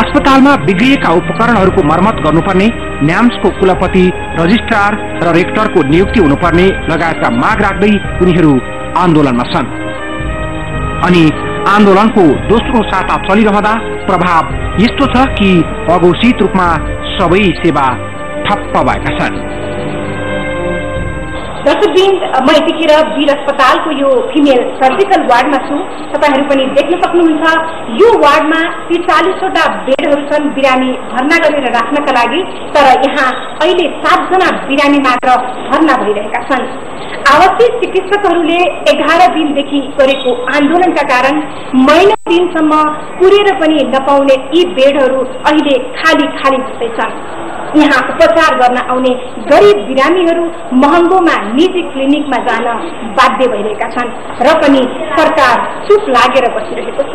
अस्पतालमा बिग्रिएका उपकरणहरूको मर्मत गर्नुपर्ने, न्याम्सको कुलपति, रजिस्ट्रार र रेक्टरको नियुक्ति हुनुपर्ने लगायतका माग राख्दै उनीहरू आन्दोलनमा छन्। अनि आन्दोलनको दोस्रो साता चलिरहँदा प्रभाव यस्तो छ कि अघोषित रूपमा सबै सेवा ठप्प भएका छन्। दर्शकवृन्द, म यतिखेर वीर अस्पतालको यो फिमेल सर्जिकल वार्डमा छु। तपाईहरू पनि देख्न सक्नुहुन्छ यो वार्डमा 43वटा बेडहरू छन् बिरामी भर्ना गरेर राख्नका लागि, तर यहाँ अहिले 7 जना बिरामी मात्र भर्ना भइरहेका छन्। आवश्यक चिकित्सकहरूले 11 दिनदेखि गरेको आन्दोलनका कारण महिना दिनसम्म पुरेर पनि नपाउने यी बेडहरू अहिले खाली खाली बस्दैछन्। यहाँ उपचार गर्न आउने गरिब बिरामीहरू महँगोमा निजी क्लिनिकमा जान बाध्य भइरहेका छन् र पनि सरकार चुप लागेर बसिरहेको छ।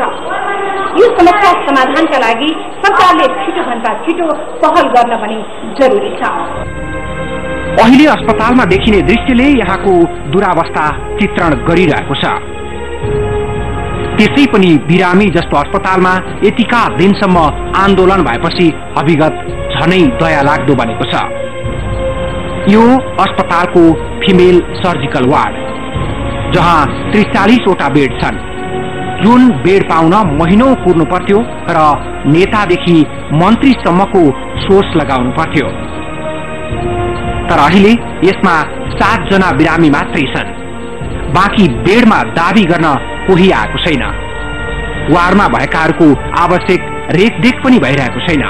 यो समस्या समाधानका लागि सरकारले छिटोभन्दा छिटो पहल गर्न पनि जरुरी छ। अहिले अस्पतालमा देखिने दृश्यले यहाँको दुरावस्था चित्रण गरिरहेको छ। त्यसै पनि बिरामी जस्तो अस्पतालमा यतिका दिनसम्म आन्दोलन भएपछि अभिगत झनै दया लाग्दो बनेको छ। यो अस्पतालको फिमेल सर्जिकल वार्ड, जहाँ 43वटा बेड छन्, जुन बेड पाउन महिनौं कुर्नु पर्थ्यो र नेतादेखि मन्त्रीसम्मको सोच लगाउनु पर्थ्यो, तर अहिले यसमा 7 जना बिरामी मात्रै छन्। बाँकी बेडमा दाबी गर्न कोही आएको छैन। वार्डमा भएकाहरूको आवश्यक रेखदेख पनि भइरहेको छैन।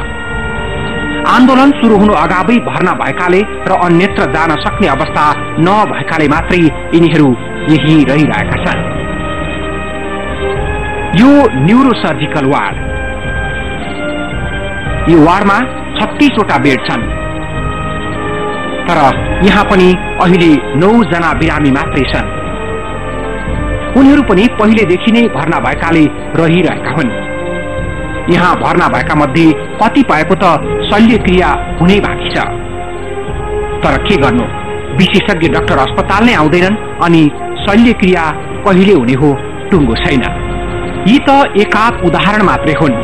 आन्दोलन सुरु हुनु अगावै भर्ना भएकाले र अन्यत्र जान सक्ने अवस्था नभएकाले मात्रै यिनीहरू यही रहिरहेका छन्। यो न्यूरो सर्जिकल वार्ड, यो वार्डमा 36वटा बेड छन्, तर यहाँ पनि अहिले 9 जना बिरामी मात्रै छन्। उनीहरू पनि पहिलेदेखि नै भर्ना भएकाले रहिरहेका हुन्। यहाँ भर्ना भएका मध्ये कतिपयको त शल्यक्रिया हुनै बाँकी छ। तर के गर्नु, विशेषज्ञ डाक्टर अस्पताल नै आउँदैनन् अनि शल्यक्रिया कहिले हुने हो टुङ्गो छैन। यी त एकाध उदाहरण मात्रै हुन्।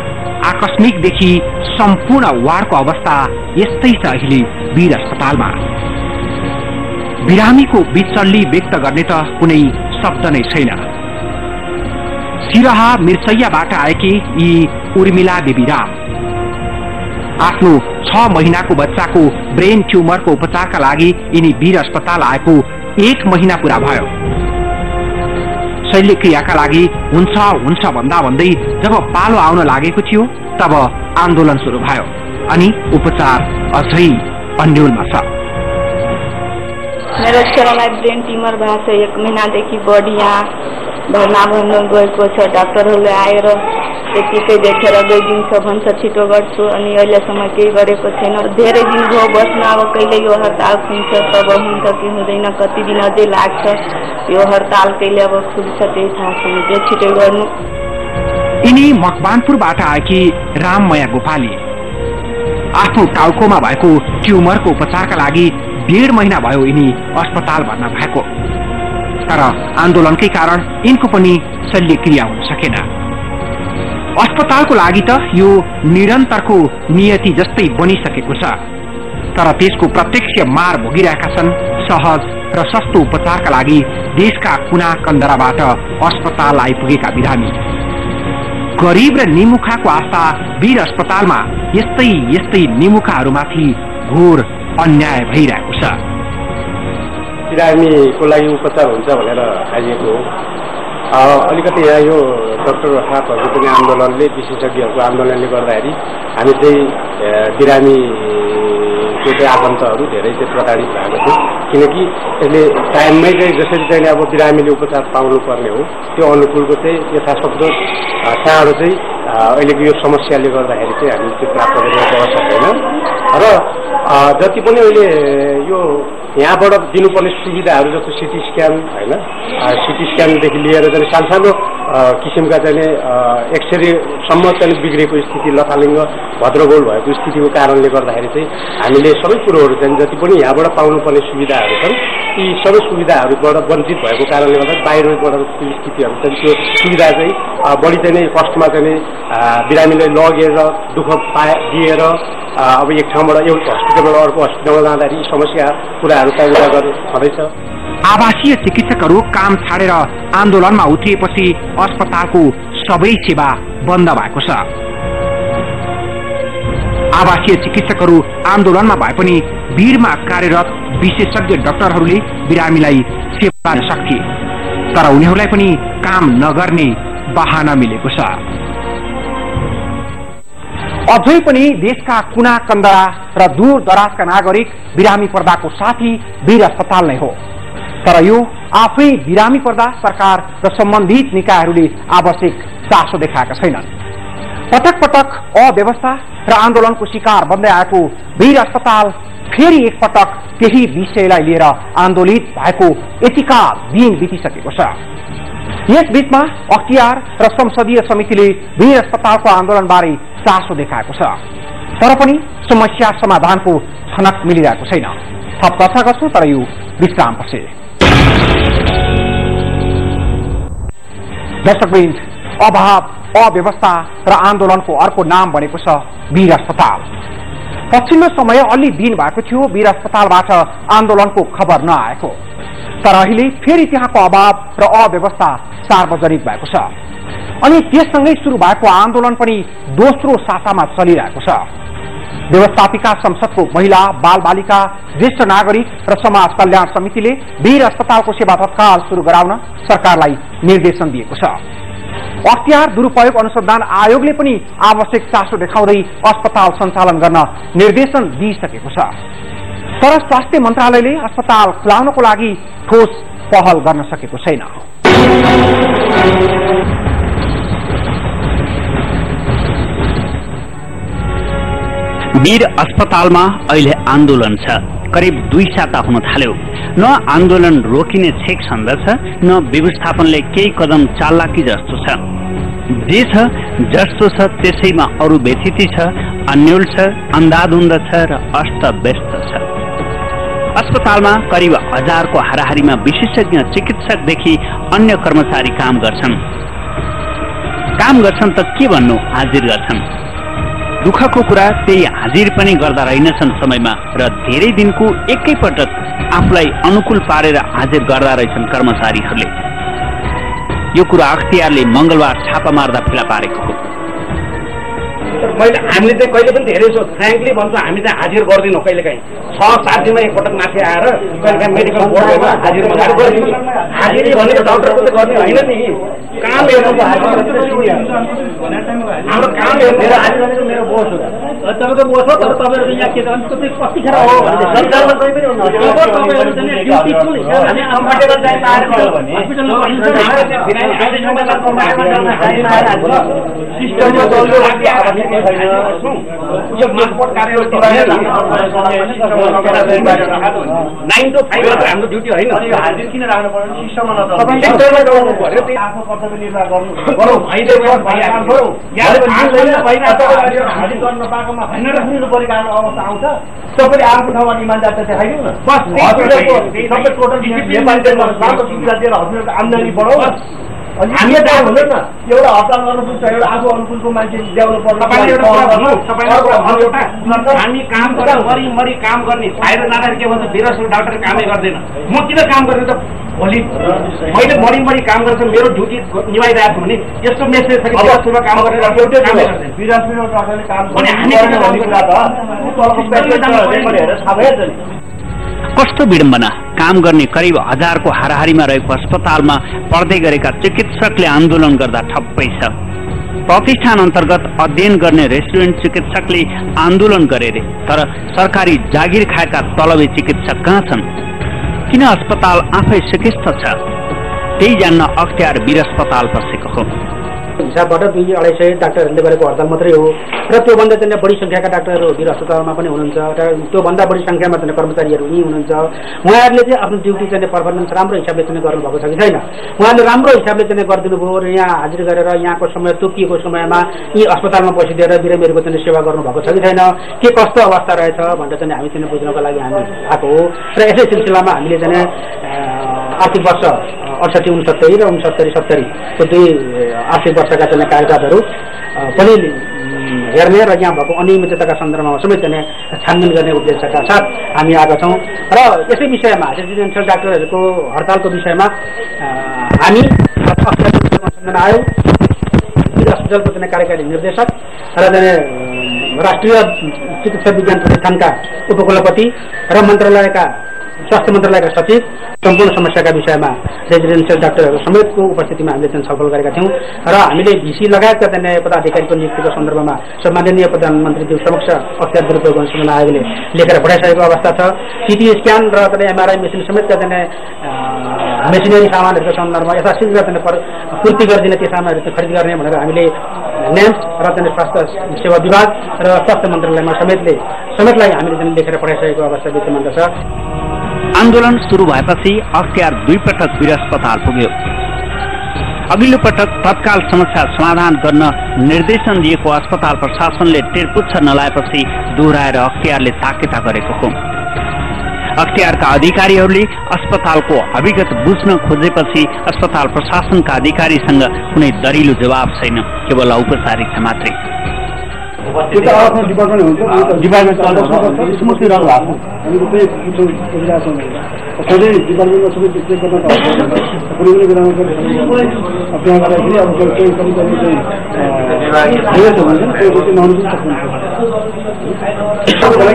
आकस्मिकदेखि सम्पूर्ण वार्डको अवस्था यस्तै छ अहिले वीर अस्पतालमा। बिरामीको बिचल्ली व्यक्त गर्ने त कुनै शब्द नै छैन। सिराहा मिर्सैयाबाट आएकी यी उर्मिला देवी राम आफ्नो 6 महिनाको बच्चाको ब्रेन ट्युमरको उपचारका लागि यिनी वीर अस्पताल आएको 1 महिना पूरा भयो। शल्यक्रियाका लागि हुन्छ भन्दा भन्दै जब पालो आउन लागेको थियो तब आन्दोलन सुरु भयो अनि उपचार अझै अन्यलमा छ। मेरो छोरालाई ब्रेन ट्युमर भएको छ। 1 महिनादेखि बढी यहाँ भर्ना भन्न गएको छ। डाक्टरहरूले आएर त्यतिकै देखेर गइदिन्छ भन्छ, छिटो गर्छु, अनि अहिलेसम्म केही गरेको छैन। धेरै दिन भयो बस्न। अब कहिले यो हडताल खुल्छ तब हुन्छ कि हुँदैन, कति दिन अझै लाग्छ। यो हडताल कहिले अब खुल्छ त्यही थाहा छैन। त्यो छिटो गर्नु। यिनी मकवानपुरबाट आएकी राममया गोपाली आफ्नो टाउकोमा भएको ट्युमरको उपचारका लागि 1.5 महिना भयो यिनी अस्पताल भर्ना भएको। तर आन्दोलनकै कारण यिनको पनि शल्यक्रिया हुन सकेन। अस्पतालको लागि त यो निरन्तरको नियति जस्तै बनिसकेको छ। तर त्यसको प्रत्यक्ष मार भोगिरहेका छन् सहज र सस्तो उपचारका लागि देशका कुना कन्दराबाट अस्पताल आइपुगेका बिरामी। गरीब र निमुखाको आशा वीर अस्पतालमा यस्तै निमुखाहरूमाथि घोर अन्याय भइरहेको छ। बिरामीको लागि उपचार हुन्छ भनेर आइएको हो। अलिकति यहाँ यो डाक्टर साहबहरूको पनि आन्दोलनले, विशेषज्ञहरूको आन्दोलनले गर्दाखेरि हामी चाहिँ बिरामीको चाहिँ आफन्तहरू धेरै चाहिँ प्रताडित भएको थियो। किनकि यसले टाइममै चाहिँ जसरी चाहिँ अब बिरामीले उपचार पाउनुपर्ने हो त्यो अनुकूलको चाहिँ यथाशब्द चाँडो चाहिँ अहिलेको यो समस्याले गर्दाखेरि चाहिँ हामी त्यो प्राप्त गरिरहेको अवस्था छैन। र जति पनि अहिले यो यहाँबाट दिनुपर्ने सुविधाहरू जस्तो सिटी स्क्यान होइन, सिटी स्क्यानदेखि लिएर चाहिँ सानो किसिमका चाहिँ एक्सरेसम्म चाहिँ बिग्रेको स्थिति, लथालिङ्ग भद्रगोल भएको स्थितिको कारणले गर्दाखेरि चाहिँ हामीले सबै कुरोहरू चाहिँ जति पनि यहाँबाट पाउनुपर्ने सुविधाहरू छन् ती सबै सुविधाहरूबाट वञ्चित भएको कारणले गर्दा बाहिरबाट स्थितिहरू चाहिँ त्यो सुविधा चाहिँ बढी चाहिँ कष्टमा चाहिँ बिरामीलाई लगेर दुःख दिएर अब एक ठाउँबाट एउटा हस्पिटलबाट अर्को हस्पिटलमा जाँदाखेरि यी समस्या कुराहरू चाहिँ उजागर छँदैछ। आवासीय चिकित्सकहरू काम छाडेर आन्दोलनमा उत्रिएपछि अस्पतालको सबै सेवा बन्द भएको छ। आवासीय चिकित्सकहरू आन्दोलनमा भए पनि वीरमा कार्यरत विशेषज्ञ डाक्टरहरूले बिरामीलाई सेवा दिन सक्थे, तर उनीहरूलाई पनि काम नगर्ने बहाना मिलेको छ। अझै पनि देशका कुना कन्दरा र दूर दराजका नागरिक बिरामी पर्दाको साथी वीर अस्पताल नै हो। तर यो आफै बिरामी पर्दा सरकार र सम्बन्धित निकायहरूले आवश्यक चासो देखाएका छैनन्। पटक पटक अव्यवस्था र आन्दोलनको शिकार बन्दै आएको वीर अस्पताल फेरि एकपटक त्यही विषयलाई लिएर आन्दोलित भएको यतिका दिन बितिसकेको छ। यस बीचमा अख्तियार र संसदीय समितिले वीर अस्पतालको आन्दोलनबारे चासो देखाएको छ, तर पनि समस्या समाधानको छनक मिलिरहेको छैन। थप चर्चा गर्छु तर यो विश्रामपछि। दर्शकवृन्द, अभाव, अव्यवस्था र आन्दोलनको अर्को नाम बनेको छ वीर अस्पताल। पछिल्लो समय अलि दिन भएको थियो वीर अस्पतालबाट आन्दोलनको खबर नआएको, तर अहिले फेरि त्यहाँको अभाव र अव्यवस्था सार्वजनिक भएको छ अनि त्यससँगै सुरु भएको आन्दोलन पनि दोस्रो सातामा चलिरहेको छ। व्यवस्थापिका संसदको महिला, बाल बालिका, ज्येष्ठ नागरिक र समाज कल्याण समितिले वीर अस्पतालको सेवा तत्काल सुरु गराउन सरकारलाई निर्देशन दिएको छ। अख्तियार दुरुपयोग अनुसन्धान आयोगले पनि आवश्यक चासो देखाउँदै अस्पताल सञ्चालन गर्न निर्देशन दिइसकेको छ, तर स्वास्थ्य मन्त्रालयले अस्पताल खुलाउनको लागि ठोस पहल गर्न सकेको छैन। वीर अस्पतालमा अहिले आन्दोलन छ। करिब 2 साता हुन थाल्यो। न आन्दोलन रोकिने छेक छन्द छ, न व्यवस्थापनले केही कदम चाल्ला कि जस्तो छ। जे छ जस्तो छ त्यसैमा अरू व्यथिति छ, अन्यल छ, अन्धाधुन्द छ र अस्तव्यस्त छ। अस्पतालमा करिब 1000 को हाराहारीमा विशेषज्ञ चिकित्सकदेखि अन्य कर्मचारी काम गर्छन् त के भन्नु, हाजिर गर्छन्। दुःखको कुरा त्यही हाजिर पनि गर्दा रहेनछन् समयमा र धेरै दिनको एकैपटक आफूलाई अनुकूल पारेर हाजिर गर्दा रहेछन् कर्मचारीहरूले। यो कुरा अख्तियारले मंगलबार छापा मार्दा फेला पारेको हो। हामीले चाहिँ कहिले पनि धेरै फ्रेङ्कली भन्छ, हामी चाहिँ हाजिर गर्दैनौँ। कहिलेकाहीँ 6-7 दिनमा एकपटक माथि आएर कहिलेकाहीँ मेडिकल बोर्डमा हाजिर गरिदिनु। हाजिर भनेको डाक्टरको त गर्ने होइन नि, काम हेर्नुको हाजिर। हाम्रो काम हेर्नु मेरो बोस हो, तपाईँको बोस हो, तर तपाईँहरू यहाँ के भन्छ कतिखेर हो भने सरकारमा कहीँ पनि तपाईँहरू चाहिँ ड्युटी कुन हामी कम्फर्टेबल टाइममा आएर भने हस्पिटलमा सिस्टममा चल्दो यो मासपोर्ट कार्यालय 9 to 5 हाम्रो ड्युटी होइन। हाजिर किन राख्नु पर्यो, सिस्टममा सेक्टरमा गर्नु पर्यो, त्यही आफ्नो कर्तव्य निर्वाह गर्नु गरौँ। अहिले हाजिर गर्न नपाएकोमा होइन राख्नु परेको अवस्था आउँछ। सबैले आफ्नो ठाउँमा इमान्दार त देखाइदिउँ न, बस सबै टोटल नेपालीको सुविधा दिएर हस्पिटलको आम्दानी बढाउँ। हामी दाम हुँदैन, एउटा हडताल गर्नुपर्छ, एउटा आफू अनुकूलको मान्छे ल्याउनु पर्छ। हामी काम मरि काम गर्ने फाइदा नराखेर के भन्छ, बिरासो डाक्टर कामै गर्दैन। म किन काम गर्ने त? भोलि मैले मरि काम गर्छ, मेरो ड्युटी निभाइरहेको छु भने यस्तो मेसेज छ कि बिरासोमा काम गरेर बिरासोमा डाक्टरले काम गर्ने। कस्तो विडम्बना, काम गर्ने करिब 1000 को हाराहारीमा रहेको अस्पतालमा पढ्दै गरेका चिकित्सकले आन्दोलन गर्दा ठप्पै छ। प्रतिष्ठान अन्तर्गत अध्ययन गर्ने रेसिडेन्ट चिकित्सकले आन्दोलन गरे रे, तर सरकारी जागिर खाएका तलबे चिकित्सक कहाँ छन्? किन अस्पताल आफै शिकिस्त छ? त्यही जान्न अख्तियार वीर अस्पताल पसेको हो। हिसाबबाट 200-250 डाक्टरहरूले गरेको हडताल मात्रै हो र त्योभन्दा चाहिँ बढी सङ्ख्याका डाक्टरहरू वीर अस्पतालमा पनि हुनुहुन्छ र त्योभन्दा बढी सङ्ख्यामा चाहिँ कर्मचारीहरू यहीँ हुनुहुन्छ। उहाँहरूले चाहिँ आफ्नो ड्युटी चाहिँ पर्फर्मेन्स राम्रो हिसाबले चाहिँ गर्नुभएको छ कि छैन? उहाँले राम्रो हिसाबले चाहिँ गरिदिनु भयो र यहाँ हाजिर गरेर यहाँको समय तोकिएको समयमा यी अस्पतालमा बसिदिएर बिरामीहरूको चाहिँ सेवा गर्नुभएको छ कि छैन, के कस्तो अवस्था रहेछ भनेर चाहिँ हामी चाहिँ बुझ्नको लागि हामी आएको हो। र यसै सिलसिलामा हामीले चाहिँ आर्थिक वर्ष 68-69 र 69-70 को 2 आर्थिक वर्षका चाहिँ कागजातहरू पनि हेर्ने र यहाँ भएको अनियमितताका सन्दर्भमा समेत चाहिँ छानबिन गर्ने उद्देश्यका साथ हामी आएका छौँ। र यसै विषयमा रेसिडेन्सियल डाक्टरहरूको हडतालको विषयमा हामी आयौँ। वीर अस्पतालको चाहिँ कार्यकारी निर्देशक र राष्ट्रिय चिकित्सा विज्ञान प्रतिष्ठानका उपकुलपति र मन्त्रालयका स्वास्थ्य मन्त्रालयका सचिव सम्पूर्ण समस्याका विषयमा रेजिडेन्सियल डाक्टरहरू समेतको उपस्थितिमा हामीले चाहिँ छलफल गरेका थियौँ र हामीले भिसी लगायतका चाहिँ पदाधिकारीको नियुक्तिको सन्दर्भमा सम्माननीय प्रधानमन्त्रीज्यू समक्ष अख्तियार दुरुपयोग अनुसन्धान आयोगले लेखेर पठाइसकेको अवस्था छ। सिटी स्क्यान र एमआरआई मेसिन समेतका चाहिँ मेसिनरी सामानहरूको सन्दर्भमा यथाशीघ्र चाहिँ पूर्ति गरिदिने ती सामानहरू चाहिँ खरिद गर्ने भनेर हामीले नेम्स र चाहिँ स्वास्थ्य सेवा विभाग र स्वास्थ्य मन्त्रालयमा समेतलाई हामीले चाहिँ लेखेर पठाइसकेको अवस्था विद्यमान छ। आन्दोलन सुरु भएपछि अख्तियार 2 पटक वीर अस्पताल पुग्यो। अघिल्लो पटक तत्काल समस्या समाधान गर्न निर्देशन दिएको अस्पताल प्रशासनले टेरपुच्छ नलाएपछि दोहोऱ्याएर अख्तियारले ताकेता गरेको हो। अख्तियारका अधिकारीहरूले अस्पतालको हकीकत बुझ्न खोजेपछि अस्पताल प्रशासनका अधिकारीसँग कुनै दरिलो जवाब छैन, केवल औपचारिकता मात्रै। त्यो त आफ्नो डिपार्टमेन्ट हुन्छ, डिपार्टमेन्ट स्मुथली राम्रो भएको हामी चाहिँ पुछौँ गरिरहेको छौँ। सधैँ डिपार्टमेन्टमा सबै चेक गर्न कुनै पनि बेलामा त्यहाँ गर्दाखेरि अब केही कति कति चाहिँ छ भने त्यो चाहिँ नहुनु पनि सक्नुहुन्छ।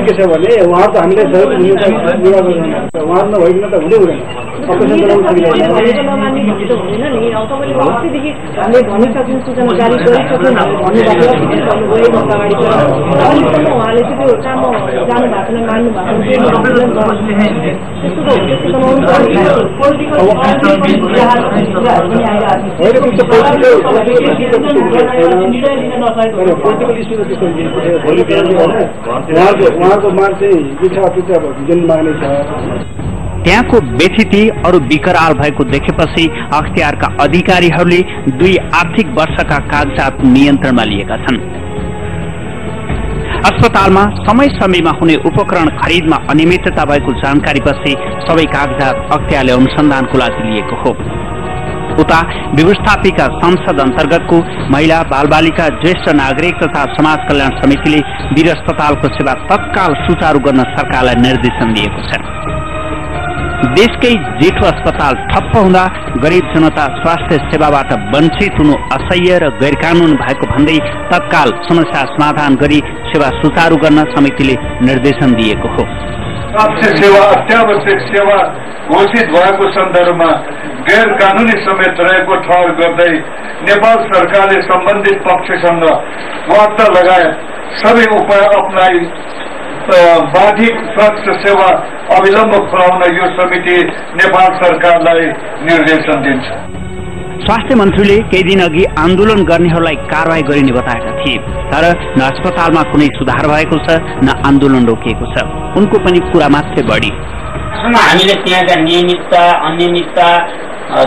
के छ भने उहाँ त हामीले सहयोग भूमिका निर्वाह गर्दैन, उहाँहरू नभइकन त हुँदै हुँदैन। अपरेसन गराउनु सकिँदैन। हामीले भनिसक्यौँ, सूचना जारी गरिसक्यौँ भन्नुभएको उहाँले चाहिँ त्यो काम जानु भएको छैन, मान्नु भएको उहाँको माग चाहिँ के छ त्यो चाहिँ अब भिजन माग्ने छ। त्यहाँको बेथिति अरू विकराल भएको देखेपछि अख्तियारका अधिकारीहरूले 2 आर्थिक वर्षका कागजात नियन्त्रणमा लिएका छन्। अस्पतालमा समय समयमा हुने उपकरण खरिदमा अनियमितता भएको जानकारीपछि सबै कागजात अख्तियारले अनुसन्धानको लागि लिएको हो। उता व्यवस्थापिका संसद अन्तर्गतको महिला बालबालिका ज्येष्ठ नागरिक तथा समाज कल्याण समितिले वीर अस्पतालको सेवा तत्काल सुचारू गर्न सरकारलाई निर्देशन दिएको छ। देशकै जेठो अस्पताल ठप्प हुँदा गरिब जनता स्वास्थ्य सेवाबाट वञ्चित हुनु असह्य र गैरकानून भएको भन्दै तत्काल समस्या समाधान गरी सेवा सुचारू गर्न समितिले निर्देशन दिएको हो। स्वास्थ्य सेवा अत्यावश्यक सेवा घोषित भएको सन्दर्भमा गैर कानूनी समेत रहेको ठहर गर्दै नेपाल सरकारले सम्बन्धित पक्षसँग वार्ता लगायत सबै उपाय अपनाई बाधित स्वास्थ्य सेवा अविलम्ब खुलाउन यो समिति नेपाल सरकारलाई निर्देशन दिन्छ। स्वास्थ्य मन्त्रीले केही दिन अघि आन्दोलन गर्नेहरूलाई कारवाही गरिने बताएका थिए, तर न अस्पतालमा कुनै सुधार भएको छ न आन्दोलन रोकिएको छ। उनको पनि कुरा मात्रै बढी। हामीले त्यहाँका नियमितता अनियमितता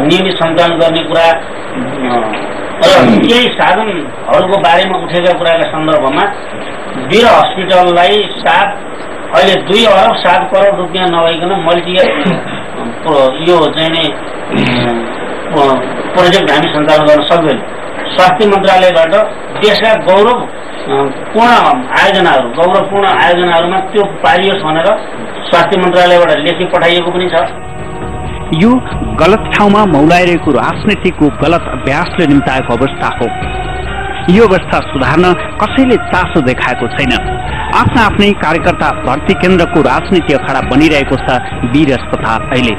नियमित सञ्चालन गर्ने कुरा र केही साधनहरूको बारेमा उठेका कुराका सन्दर्भमा वीर हस्पिटललाई अहिले 2 अरब 7 करोड रुपियाँ नभइकन यो चाहिँ नि प्रोजेक्ट हामी सञ्चालन गर्न सक्दैन। स्वास्थ्य मन्त्रालयबाट देशका गौरवपूर्ण आयोजनाहरूमा त्यो पारियोस् भनेर स्वास्थ्य मन्त्रालयबाट लेखी पठाइएको पनि छ। यो गलत ठाउँमा मौलाइरहेको राजनीतिको गलत अभ्यासले निम्ताएको अवस्था हो। यो अवस्था सुधार्न कसैले चासो देखाएको छैन। आफ्ना आफ्नै कार्यकर्ता भर्ती केन्द्रको राजनीति अखाडा बनिरहेको छ वीर अस्पताल। अहिले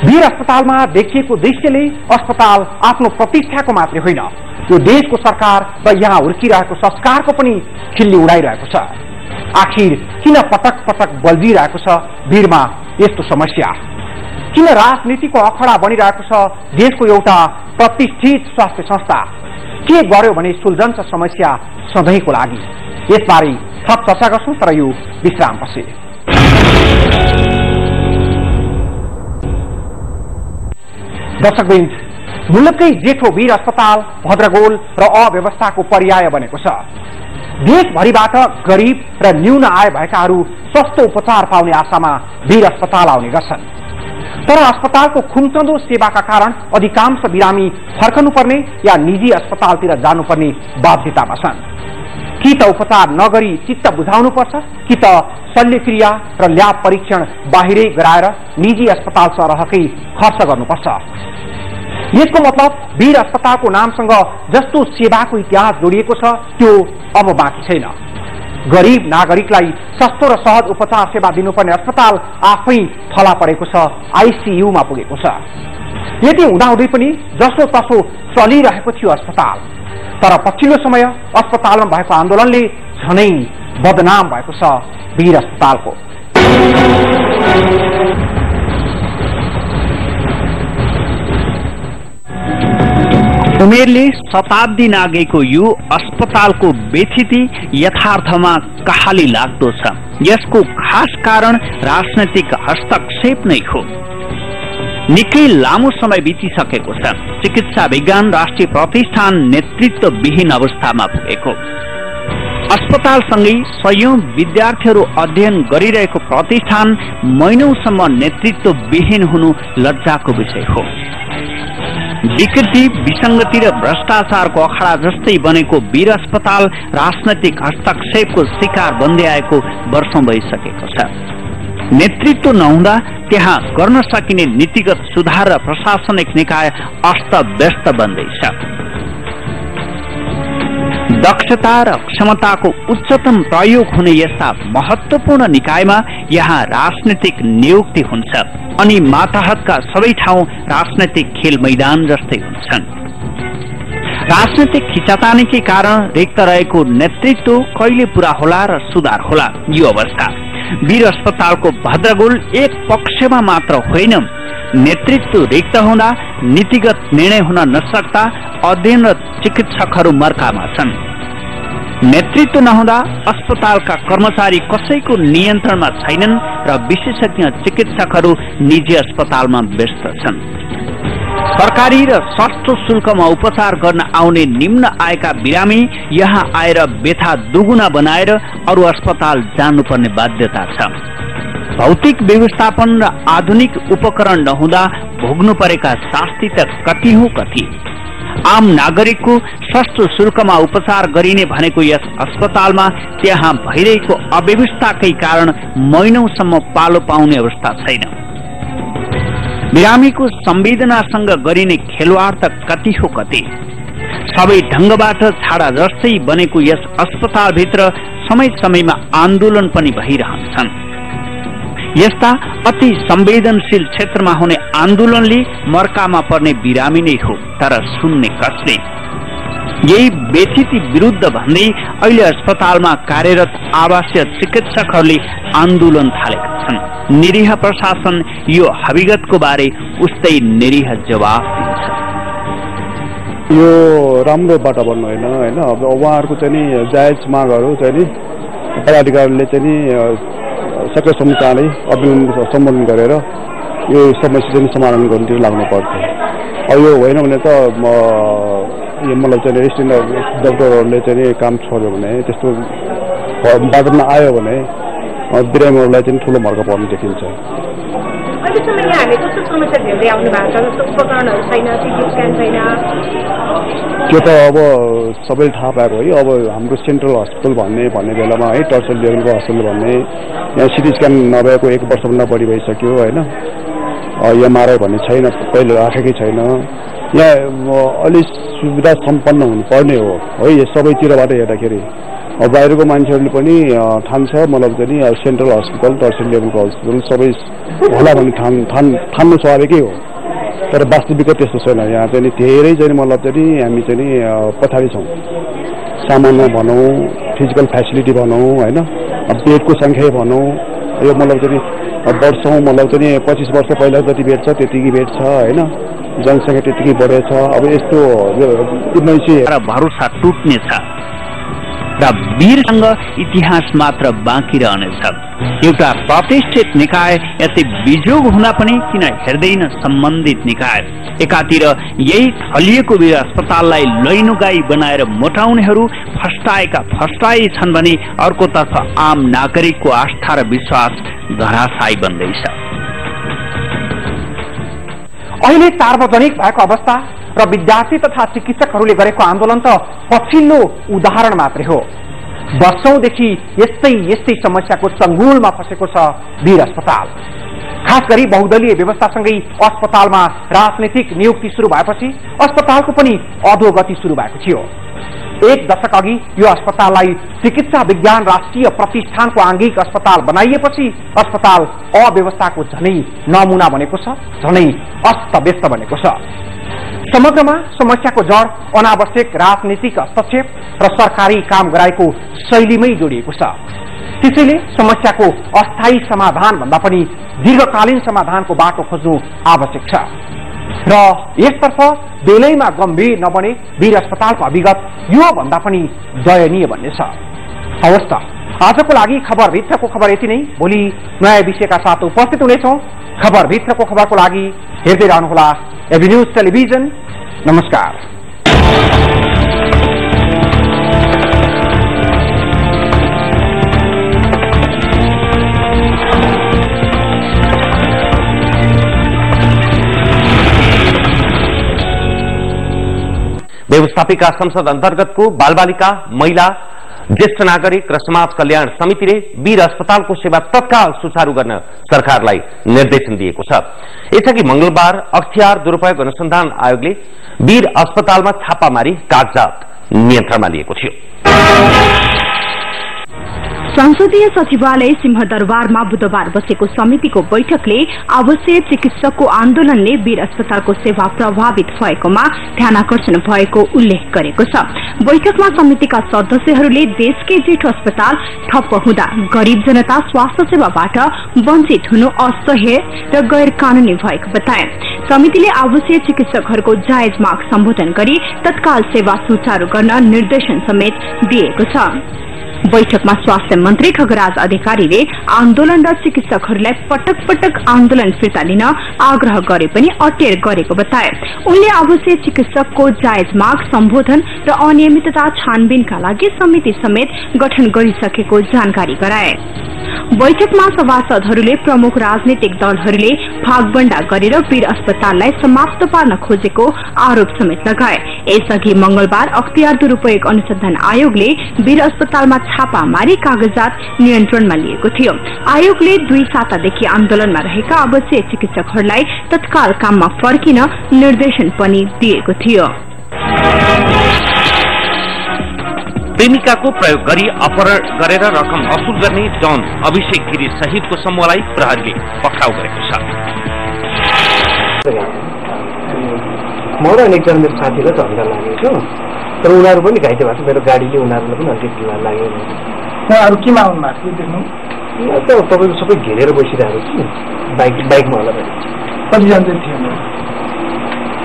वीर अस्पतालमा देखिएको दृश्यले अस्पताल आफ्नो प्रतिष्ठाको मात्रै होइन, यो देशको सरकार र यहाँ हुर्किरहेको संस्कारको पनि खिल्ली उडाइरहेको छ। आखिर किन पटक पटक बल्झिरहेको छ वीरमा यस्तो समस्या? किन राजनीतिको अखडा बनिरहेको छ देशको एउटा प्रतिष्ठित स्वास्थ्य संस्था? के गर्यो भने सुल्झन्छ समस्या सधैँको लागि? यसबारे थप चर्चा गर्छौं, तर यो विश्रामपछि। दर्शकवृन्द, मुलुककै जेठो वीर अस्पताल भद्रगोल र अव्यवस्थाको पर्याय बनेको छ। देशभरिबाट गरीब र न्यून आय भएकाहरू सस्तो उपचार पाउने आशामा वीर अस्पताल आउने गर्छन्, तर अस्पतालको खुम्चन्दो सेवाका कारण अधिकांश बिरामी फर्कनुपर्ने या निजी अस्पतालतिर जानुपर्ने बाध्यतामा छन्। कि त उपचार नगरी चित्त बुझाउनुपर्छ, कि त शल्यक्रिया र ल्याब परीक्षण बाहिरै गराएर निजी अस्पताल सरहकै खर्च गर्नुपर्छ। यसको मतलब वीर अस्पतालको नामसँग जस्तो सेवाको इतिहास जोडिएको छ त्यो अब बाँकी छैन। गरीब नागरिकलाई सस्तो र सहज उपचार सेवा दिनुपर्ने अस्पताल आफै थला परेको छ, आईसीयूमा पुगेको छ। यति हुँदाहुँदै पनि जसो तसो चलिरहेको थियो अस्पताल, तर पछिल्लो समय अस्पतालमा भएको आन्दोलनले झनै बदनाम भएको छ वीर अस्पतालको। उमेरले शताब्दी नागेको यो अस्पतालको बेथिति यथार्थमा कहाली लाग्दो छ। यसको खास कारण राजनैतिक हस्तक्षेप नै हो। निकै लामो समय बितिसकेको छ। चिकित्सा विज्ञान राष्ट्रिय प्रतिष्ठान नेतृत्वविहीन अवस्थामा पुगेको। अस्पतालसँगै सयौं विद्यार्थीहरू अध्ययन गरिरहेको प्रतिष्ठान महिनौसम्म नेतृत्वविहीन हुनु लज्जाको विषय हो। विकृति, विसंगति र भ्रष्टाचारको अखाडा जस्तै बनेको वीर अस्पताल राजनैतिक हस्तक्षेपको शिकार बन्दै आएको वर्षौं भइसकेको छ। नेतृत्व नहुँदा त्यहाँ गर्न सकिने नीतिगत सुधार र प्रशासनिक निकाय अस्तव्यस्त बन्दैछ। दक्षता र क्षमताको उच्चतम प्रयोग हुने यस्ता महत्वपूर्ण निकायमा यहाँ राजनीतिक नियुक्ति हुन्छ अनि माताहतका सबै ठाउँ राजनैतिक खेल मैदान जस्तै हुन्छन्। राजनैतिक खिचातानीकै कारण रिक्त रहेको नेतृत्व कहिले पूरा होला र सुधार होला? यो अवस्था वीर अस्पतालको भद्रगोल एक पक्षमा मात्र होइन। नेतृत्व रिक्त हुँदा नीतिगत निर्णय हुन नसक्दा अध्ययन र चिकित्सकहरू मर्कामा छन्। नेतृत्व नहुँदा अस्पतालका कर्मचारी कसैको नियन्त्रणमा छैनन् र विशेषज्ञ चिकित्सकहरू निजी अस्पतालमा व्यस्त छन्। सरकारी र सस्तो शुल्कमा उपचार गर्न आउने निम्न आएका बिरामी यहाँ आएर व्यथा दुगुना बनाएर अरू अस्पताल जानुपर्ने बाध्यता छ। भौतिक व्यवस्थापन र आधुनिक उपकरण नहुँदा भोग्नु परेका शास्ति त कति हो कति। आम नागरिकको सस्तो शुल्कमा उपचार गरिने भनेको यस अस्पतालमा त्यहाँ भइरहेको अव्यवस्थाकै कारण महिनौसम्म पालो पाउने अवस्था छैन। बिरामीको संवेदनासँग गरिने खेलवाड त कति हो कति। सबै ढंगबाट छाडा जस्तै बनेको यस अस्पतालभित्र समय समयमा आन्दोलन पनि भइरहन्छन्। यस्ता अति संवेदनशील क्षेत्रमा हुने आन्दोलनले मर्कामा पर्ने बिरामी नै हो, तर सुन्ने कसले। यही व्यथिति विरुद्ध भन्दै अहिले अस्पतालमा कार्यरत आवासीय चिकित्सकहरूले आन्दोलन थालेका छन्। निरीह प्रशासन यो हकीकतको बारे उस्तै निरीह जवाफ दिन्छ। यो राम्रो बाटो बन्नु होइन अब उहाँहरूको चाहिँ नि जायज मागहरू चाहिँ नि पदाधिकारीले चाहिँ नि सक्रिय समुदायले अभियान सम्बोधन गरेर यो समस्या चाहिँ समाधान गर्नुतिर लाग्नु पर्थ्यो। अब यो होइन भने त यो मतलब चाहिँ रेसिडेन्ट डक्टरहरूले चाहिँ काम छोड्यो भने त्यस्तो बाटोमा आयो भने बिरामीहरूलाई चाहिँ ठुलो मर्का पर्नु देखिन्छ। अहिलेसम्म यहाँ हामीले कस्तो समस्या झेल्दै आउनु भएको छ? जस्तो उपकरणहरू छैन, सिटी स्क्यान छैन। त्यो त अब सबैले थाहा पाएको है। अब हाम्रो सेन्ट्रल हस्पिटल भन्ने बेलामा है टर्सरी लेभलको हस्पिटल भन्ने यहाँ सिटी स्क्यान नभएको 1 वर्षभन्दा बढी भइसक्यो होइन। एमआरआई भन्ने छैन, पहिले राखेकै छैन। यहाँ अलि सुविधा सम्पन्न हुनुपर्ने हो है यो सबैतिरबाट हेर्दाखेरि। अब बाहिरको मान्छेहरूले पनि ठान्छ मतलब चाहिँ सेन्ट्रल हस्पिटल टर्सरी लेभलको हस्पिटल सबै होला भन्ने ठान्नु स्वाभाविकै हो, तर वास्तविकता त्यस्तो छैन। यहाँ चाहिँ धेरै चाहिँ मतलब चाहिँ हामी चाहिँ पछाडि छौँ। सामान्य भनौँ, फिजिकल फेसिलिटी भनौँ होइन, बेडको सङ्ख्या भनौँ, यो मतलब चाहिँ वर्षौँ मतलब चाहिँ 25 वर्ष पहिला जति बेड छ त्यतिकै बेड छ होइन, जनसङ्ख्या त्यतिकै बढेछ। अब यस्तो 1900 भरोसा टुट्ने छ र वीरसँग इतिहास मात्र बाँकी रहनेछ। एउटा प्रतिष्ठित निकाय यति बिजोग हुन पनि किन हेर्दैन सम्बन्धित निकाय? एकातिर यही थलिएको वीर अस्पताललाई लैनुगाई बनाएर मोटाउनेहरू फस्टाए छन् भने अर्कोतर्फ आम नागरिकको आस्था र विश्वास धराशायी बन्दैछ। अहिले सार्वजनिक भएको अवस्था र विद्यार्थी तथा चिकित्सकहरूले गरेको आन्दोलन त पछिल्लो उदाहरण मात्रै हो। वर्षौंदेखि यस्तै समस्याको चंगुलमा फसेको छ वीर अस्पताल। खास गरी बहुदलीय व्यवस्थासँगै अस्पतालमा राजनीतिक नियुक्ति सुरु भएपछि अस्पतालको पनि अधोगति सुरु भएको थियो। 1 दशक अघि यो अस्पताललाई चिकित्सा विज्ञान राष्ट्रिय प्रतिष्ठानको आंगिक अस्पताल बनाइएपछि अस्पताल अव्यवस्थाको झनै नमुना बनेको छ, झनै अस्तव्यस्त बनेको छ। समग्रमा समस्याको जड अनावश्यक राजनीतिक हस्तक्षेप र सरकारी काम गराएको शैलीमै जोडिएको छ। त्यसैले समस्याको अस्थायी समाधान भन्दा पनि दीर्घकालीन समाधानको बाटो खोज्नु आवश्यक छ र यसतर्फ बेलैमा गम्भीर नबने वीर अस्पतालको अभिगत यो भन्दा पनि दयनीय बन्ने छ। हवस् त, आजको लागि खबरभित्रको खबर यति नै। भोलि नयाँ विषयका साथ उपस्थित हुनेछौँ। खबरभित्रको खबरको लागि हेर्दै रहनुहोला एबी न्यूज टेलिभिजन। नमस्कार। व्यवस्थापिका संसद अन्तर्गतको बालबालिका, महिला, ज्येष्ठ नागरिक र समाज कल्याण समितिले वीर अस्पतालको सेवा तत्काल सुचारू गर्न सरकारलाई निर्देशन दिएको छ। यसअघि मंगलबार अख्तियार दुरूपयोग अनुसन्धान आयोगले वीर अस्पतालमा छापा मारी कागजात नियन्त्रणमा लिएको थियो। संसदीय सचिवालय सिंहदरबारमा बुधबार बसेको समितिको बैठकले आवश्यक चिकित्सकको आन्दोलनले वीर अस्पतालको सेवा प्रभावित भएकोमा ध्यानाकर्षण भएको उल्लेख गरेको छ। बैठकमा समितिका सदस्यहरूले देशकै जेठो अस्पताल ठप्प हुँदा गरीब जनता स्वास्थ्य सेवाबाट वञ्चित हुनु असह्य र गैर कानूनी भएको बताए। समितिले आवश्यक चिकित्सकहरूको जायज माग सम्बोधन गरी तत्काल सेवा सुचारू गर्न निर्देशन समेत दिएको छ। बैठकमा स्वास्थ्य मन्त्री खगराज अधिकारीले आन्दोलनरत चिकित्सकहरूलाई पटक पटक आन्दोलन फिर्ता लिन आग्रह गरे पनि अटेर गरेको बताए। उनले आवश्यक चिकित्सकको जायज माग सम्बोधन र अनियमितता छानबिनका लागि समिति समेत गठन गरिसकेको जानकारी गराए। बैठकमा सभासदहरूले प्रमुख राजनीतिक दलहरूले भागबण्डा गरेर वीर अस्पताललाई समाप्त पार्न खोजेको आरोप समेत लगाए। यसअघि मंगलबार अख्तियार दुरूपयोग अनुसन्धान आयोगले वीर अस्पतालमा छापा मारी कागजात नियन्त्रणमा लिएको थियो। आयोगले 2 सातादेखि आन्दोलनमा रहेका आवश्यक चिकित्सकहरूलाई तत्काल काममा फर्किन निर्देशन पनि दिएको थियो। प्रेमिकाको प्रयोग गरी अपहरण गरेर रकम असुल गर्ने डन अभिषेक गिरी सहितको समूहलाई प्रहरीले पक्राउ गरेको छ। म र एकजना मेरो साथीलाई झगडा लागेको छ, तर उनीहरू पनि घाइते भएको छ। मेरो गाडीले उनीहरूलाई पनि अलिकति लाग्यो। उहाँहरू केमा आउनु भएको देख्नु? तपाईँको सबै घेरेर बसिरहेको छु बाइकमा होला। कतिजना चाहिँ थियो?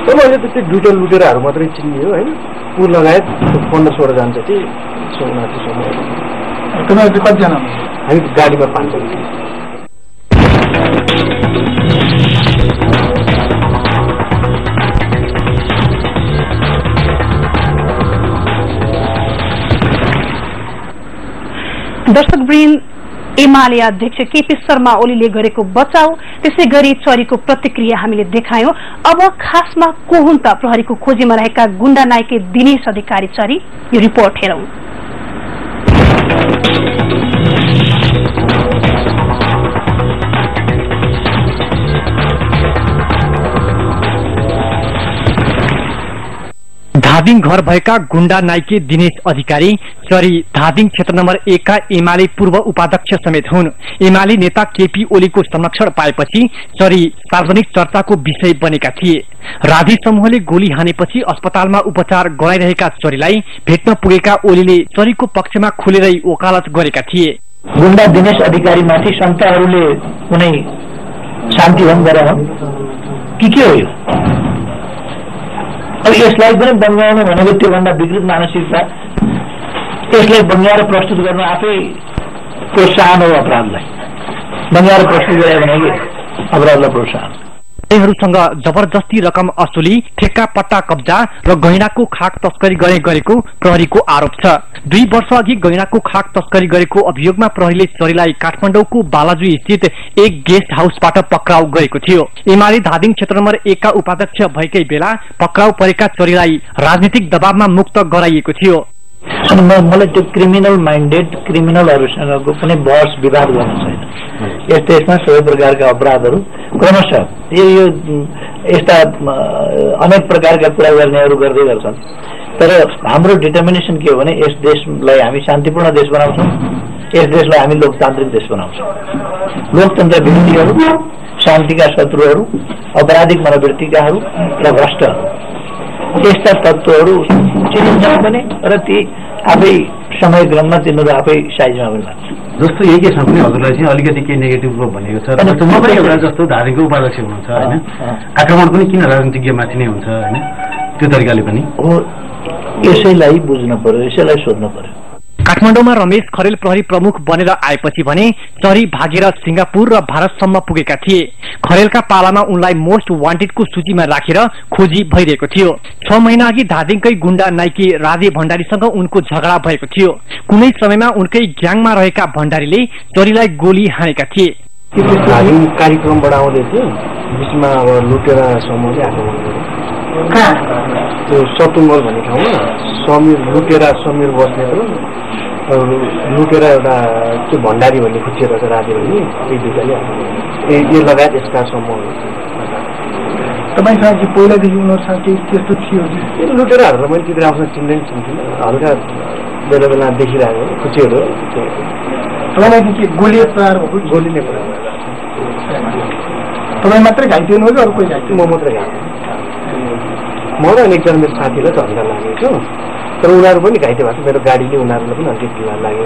अब अहिले त त्यो लुटेराहरू मात्रै चिनियो होइन। पुल लगायत 15-16 जना जति उनीहरूसम्म। तपाईँहरू चाहिँ कतिजना? हामी गाडीमा 5 जना। दर्शकवृन्द, एमाले अध्यक्ष केपी शर्मा ओलीले गरेको बचाउ त्यसै गरी चरीको प्रतिक्रिया हामीले देखायौं। अब खासमा को हुन् त प्रहरीको खोजीमा रहेका गुण्डा नायके दिनेश अधिकारी चरी? यो रिपोर्ट हेरौं। धादिङ घर भएका गुण्डा नाइके दिनेश अधिकारी चरी धादिङ क्षेत्र नम्बर 1 का एमाले पूर्व उपाध्यक्ष समेत हुन्। एमाले नेता केपी ओलीको संरक्षण पाएपछि चरी सार्वजनिक चर्चाको विषय बनेका थिए। राधी समूहले गोली हानेपछि अस्पतालमा उपचार गराइरहेका चरीलाई भेट्न पुगेका ओलीले चरीको पक्षमा खुलेरै वकालत गरेका थिए। गुण्डा दिनेश अधिकारीमाथि संस्थाहरूले कुनै शान्ति भङ्ग गरे के हो यो? अब यसलाई पनि बङ्गाउनु भनेको त्योभन्दा विकृत मानसिकता, यसलाई बङ्गाएर प्रस्तुत गर्न आफै प्रोत्साहन हो अपराधलाई। बङ्गाएर प्रस्तुत गरे भनेको अपराधलाई प्रोत्साहन। सँग जबरजस्ती रकम असुली, ठेक्का पट्टा कब्जा र गैंडाको खाक तस्करी गरेको प्रहरीको आरोप छ। 2 वर्ष अघि गैंडाको खाक तस्करी गरेको अभियोगमा प्रहरीले चरीलाई काठमाडौँको बालाजु स्थित एक गेस्ट हाउसबाट पक्राउ गरेको थियो। एमाले धादिङ क्षेत्र नम्बर 1 का उपाध्यक्ष भएकै बेला पक्राउ परेका चरीलाई राजनीतिक दबावमा मुक्त गराइएको थियो। मलाई त्यो क्रिमिनल माइन्डेड क्रिमिनलहरूसँगको पनि बहस विवाद गर्न छैन। यसमा सबै प्रकारका अपराधहरू क्रमशः यो यस्ता अनेक प्रकारका कुरा गर्नेहरू गर्दै गर्छन्। तर हाम्रो डिटर्मिनेसन के हो भने यस देशलाई हामी शान्तिपूर्ण देश बनाउँछौँ, यस देशलाई हामी लोकतान्त्रिक देश बनाउँछौँ। लोकतन्त्र विरोधीहरू, शान्तिका शत्रुहरू, अपराधिक मनोवृत्तिकाहरू र भ्रष्टहरू यस्ता तत्त्वहरू चिनिन्छन् पनि र ती आफै समय क्रममा तिनीहरू आफै साइजमा पनि लाग्छ। जस्तो यही केसमा पनि हजुरलाई चाहिँ अलिकति केही नेगेटिभ भनेको छ। म पनि एउटा जस्तो धादिङको उपाध्यक्ष हुनुहुन्छ होइन, आक्रमण पनि किन राजनीतिज्ञमाथि नै हुन्छ होइन, त्यो तरिकाले पनि हो। यसैलाई बुझ्नु पर्यो, यसैलाई सोध्नु पर्यो। काठमाडौँमा रमेश खरेल प्रहरी प्रमुख बनेर आएपछि भने चरी भागेर सिंगापुर र भारतसम्म पुगेका थिए। खरेलका पालामा उनलाई मोस्ट वान्टेडको सूचीमा राखेर खोजी भइरहेको थियो। 6 महिना अघि धादिङकै गुण्डा नाइके राधे भण्डारीसँग उनको झगडा भएको थियो। कुनै समयमा उनकै ग्याङमा रहेका भण्डारीले चरीलाई गोली हानेका थिए। कार्यक्रम बढाउँदै थियो, बीचमा अब लुटेरा समूहले आक्रमण गर्यो। त्यो सतुमल भन्ने ठाउँमा समीर बस्ने लुटेर एउटा त्यो भण्डारी भन्ने खुच्चिएर राधे भन्ने यी दुईटाले यो लगायत यसका समूहहरू। तपाईँसँग चाहिँ पहिलादेखि उनीहरूसँग केही त्यस्तो थियो? लुटेराहरूलाई मैले त्यति राम्रोसँग चिन्दैन, हल्का बेला बेला देखिरहेको खुच्चीहरू तपाईँलाई के गोली प्रहार भएको? गोली नै प्रहार तपाईँ मात्रै घाइते हुनुभयो, अरू कोही घाइते? म मात्रै घाइते, म र एकजना मेरो साथीलाई झन्डा लागेको छु, तर उनीहरू पनि घाइते भएको छ। मेरो गाडीले उनीहरूलाई पनि अलिक ढिला लाग्यो।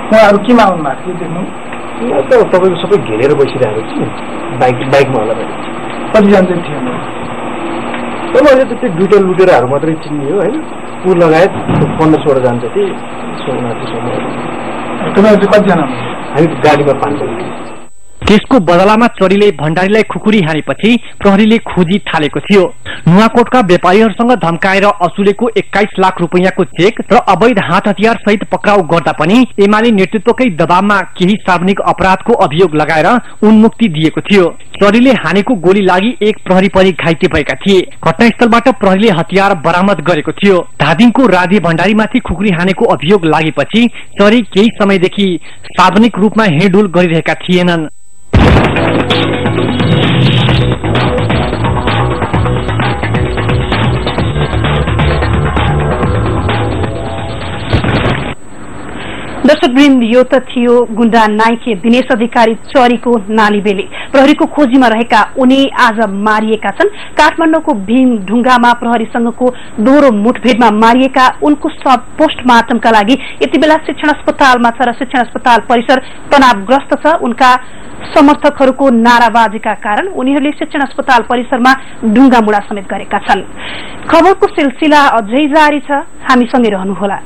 उहाँहरू केमा आउनु भएको थियो देख्नु? तपाईँको सबै घेरेर बसिरहेको छु, बाइकमा होला। कतिजना चाहिँ थियो? अहिले त त्यो दुईवटा लुटेराहरू मात्रै चिन्ने हो होइन, ऊ लगायत 15-16 जना जति। तपाईँहरू चाहिँ कतिजना? हामी गाडीमा 5 जना। त्यसको बदलामा चोरीले भण्डारीलाई खुकुरी हानेपछि प्रहरीले खोजी थालेको थियो। नुवाकोटका व्यापारीहरूसँग धम्काएर असुलेको 21 लाख रुपैयाँको चेक र अवैध हात हतियार सहित पक्राउ गर्दा पनि एमाले नेतृत्वकै दबावमा केही सार्वजनिक अपराधको अभियोग लगाएर उन्मुक्ति दिएको थियो। चोरीले हानेको गोली लागि एक प्रहरी पनि घाइते भएका थिए। घटनास्थलबाट प्रहरीले हतियार बरामद गरेको थियो। धादिङको राधे भण्डारीमाथि खुकुरी हानेको अभियोग लागेपछि चोरी केही समयदेखि सार्वजनिक रूपमा हिँडडुल गरिरहेका थिएनन्। दर्शकवृन्द, यो त थियो गुण्डा नाइके दिनेश अधिकारी चरीको नालीबेले। प्रहरीको खोजीमा रहेका उनी आज मारिएका छन्। काठमाडौँको भीम ढुङ्गामा प्रहरीसँगको दोहोरो मुठभेडमा मारिएका उनको शव पोस्टमार्टमका लागि यति बेला शिक्षण अस्पतालमा छ र शिक्षण अस्पताल परिसर तनावग्रस्त छ। उनका समर्थकहरूको नाराबाजीका कारण उनीहरूले शिक्षण अस्पताल परिसरमा ढुङ्गा मुढा समेत गरेका छन्। खबरको सिलसिला अझै जारी छ, हामीसँगै रहनुहोला।